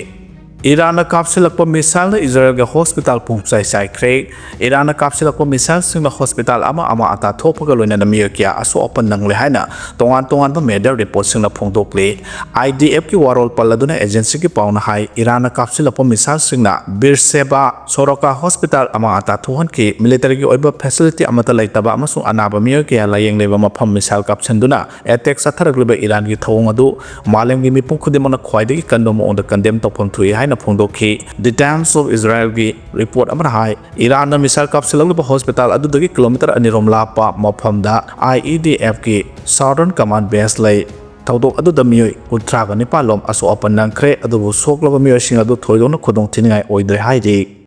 ꯏꯔꯥꯟꯅ ꯀꯥꯞꯁꯤꯜꯂꯛꯄ ꯃꯤꯁꯥꯏꯜꯅ ꯏꯖꯔꯦꯜꯒꯤ ꯍꯣꯁꯄꯤꯇꯥꯜ ꯄꯨꯝꯆꯥꯏ ꯆꯥꯏꯈ꯭ꯔꯦ꯫ ꯏꯔꯥꯟꯅ ꯀꯥꯞꯁꯤꯜꯂꯛꯄ ꯃꯤꯁꯥꯏꯜꯁꯤꯡꯅ ꯍꯣꯁꯄꯤꯇꯥꯜ ꯑꯃ ꯑꯃ ꯑꯇꯥ ꯊꯣꯛꯄꯒ ꯂꯣꯏꯅꯅ ꯃꯤꯑꯣꯏ ꯀꯌꯥ ꯑꯁꯣꯛ ꯑꯄꯟ ꯅꯪꯂꯦ ꯍꯥꯏꯅ ꯇꯣꯉꯥꯟ ꯇꯣꯉꯥꯟꯕ ꯃꯦꯗꯤꯌꯥ ꯔꯤꯄꯣꯔꯠꯁꯤꯡꯅ ꯐꯣꯡꯗꯣꯛꯂꯤ꯫ ꯑꯥꯏ ꯗꯤ ꯑꯦꯐꯀꯤ ꯋꯥꯔꯣꯜ ꯄꯜꯂꯗꯨꯅ ꯑꯦꯖꯦꯟꯁꯤꯒꯤ ꯄꯥꯎꯅ ꯍꯥꯏ, ꯏꯔꯥꯟꯅ ꯀꯥꯞꯁꯤꯜꯂꯛꯄ ꯃꯤꯁꯥꯏꯜꯁꯤꯡꯅ ꯕꯤꯔ ꯁꯦꯕꯥ ꯁꯣꯔꯣꯀꯥ ꯍꯣꯁꯄꯤꯇꯥꯜ ꯑꯃ ꯑꯇꯥ ꯊꯣꯛꯍꯟꯈꯤ꯫ ꯃꯤꯂꯤꯇꯔꯤꯒꯤ ꯑꯣꯏꯕ ꯐꯦꯁꯤꯂꯤꯇꯤ ꯑꯃꯠꯇ ꯂꯩꯇꯕ ꯑꯃꯁꯨꯡ ꯑꯅꯥꯕ ꯃꯤꯑꯣꯏ ꯀꯌꯥ ꯂꯥꯌꯦꯡꯂꯤꯕ ꯃꯐꯝ ꯃꯤꯁꯥꯏꯜ ꯀꯥꯞꯁꯤꯟꯗꯨꯅ ꯑꯦꯇꯦꯛ ꯆꯠꯊꯔꯛꯂꯤꯕ ꯏꯔꯥꯟꯒꯤ ꯊꯧꯑꯣꯡ ꯑꯗꯨ ꯃꯥꯂꯦꯝꯒꯤ ꯃꯤꯄꯨꯝ ꯈꯨꯗꯤꯡꯃꯛꯅ ꯈ꯭ꯋꯥꯏꯗꯒꯤ ꯀꯟꯕ ꯃꯑꯣꯡꯗ ꯀꯟꯗꯦꯝ ꯇꯧꯐꯝ ꯊꯣꯛꯏ ꯍꯥꯏꯅ ꯐꯣꯡꯗꯣꯛꯈꯤ꯫ ꯗꯤ ꯇꯥꯏꯝꯁ ꯑꯣꯐ ꯏꯖꯔꯦꯜꯒꯤ ꯔꯤꯄꯣꯔꯠ ꯑꯃꯅ ꯍꯥꯏ, ꯏꯔꯥꯟꯅ ꯃꯤꯁꯥꯏꯜ ꯀꯥꯞꯁꯤꯜꯂꯛꯂꯤꯕ ꯍꯣꯁꯄꯤꯇꯥꯜ ꯑꯗꯨꯗꯒꯤ ꯀꯤꯂꯣꯃꯤꯇꯔ ꯑꯅꯤ ꯔꯣꯝ ꯂꯥꯞꯄ ꯃꯐꯝꯗ ꯑꯥꯏ ꯏ ꯗꯤ ꯑꯦꯐꯀꯤ ꯁꯥꯎꯗꯔꯟ ꯀꯃꯥꯟ ꯕꯦꯁ ꯂꯩ꯫ ꯊꯧꯗꯣꯛ ꯑꯗꯨꯗ ꯃꯤꯑꯣꯏ ꯀꯨꯟꯊ꯭ꯔꯥꯒ ꯅꯤꯄꯥꯟ ꯂꯣꯝ ꯑꯁꯣꯛ ꯑꯄꯟ ꯅꯪꯈ꯭ꯔꯦ, ꯑꯗꯨꯕꯨ ꯁꯣꯛꯂꯕ ꯃꯤꯑꯣꯏꯁꯤꯡ ꯑꯗꯨ ꯊꯣꯏꯗꯣꯛꯅ ꯈꯨꯗꯣꯡ ꯊꯤꯅꯤꯡꯉꯥꯏ ꯑꯣꯏꯗ꯭ꯔꯦ ꯍꯥꯏꯔꯤ꯫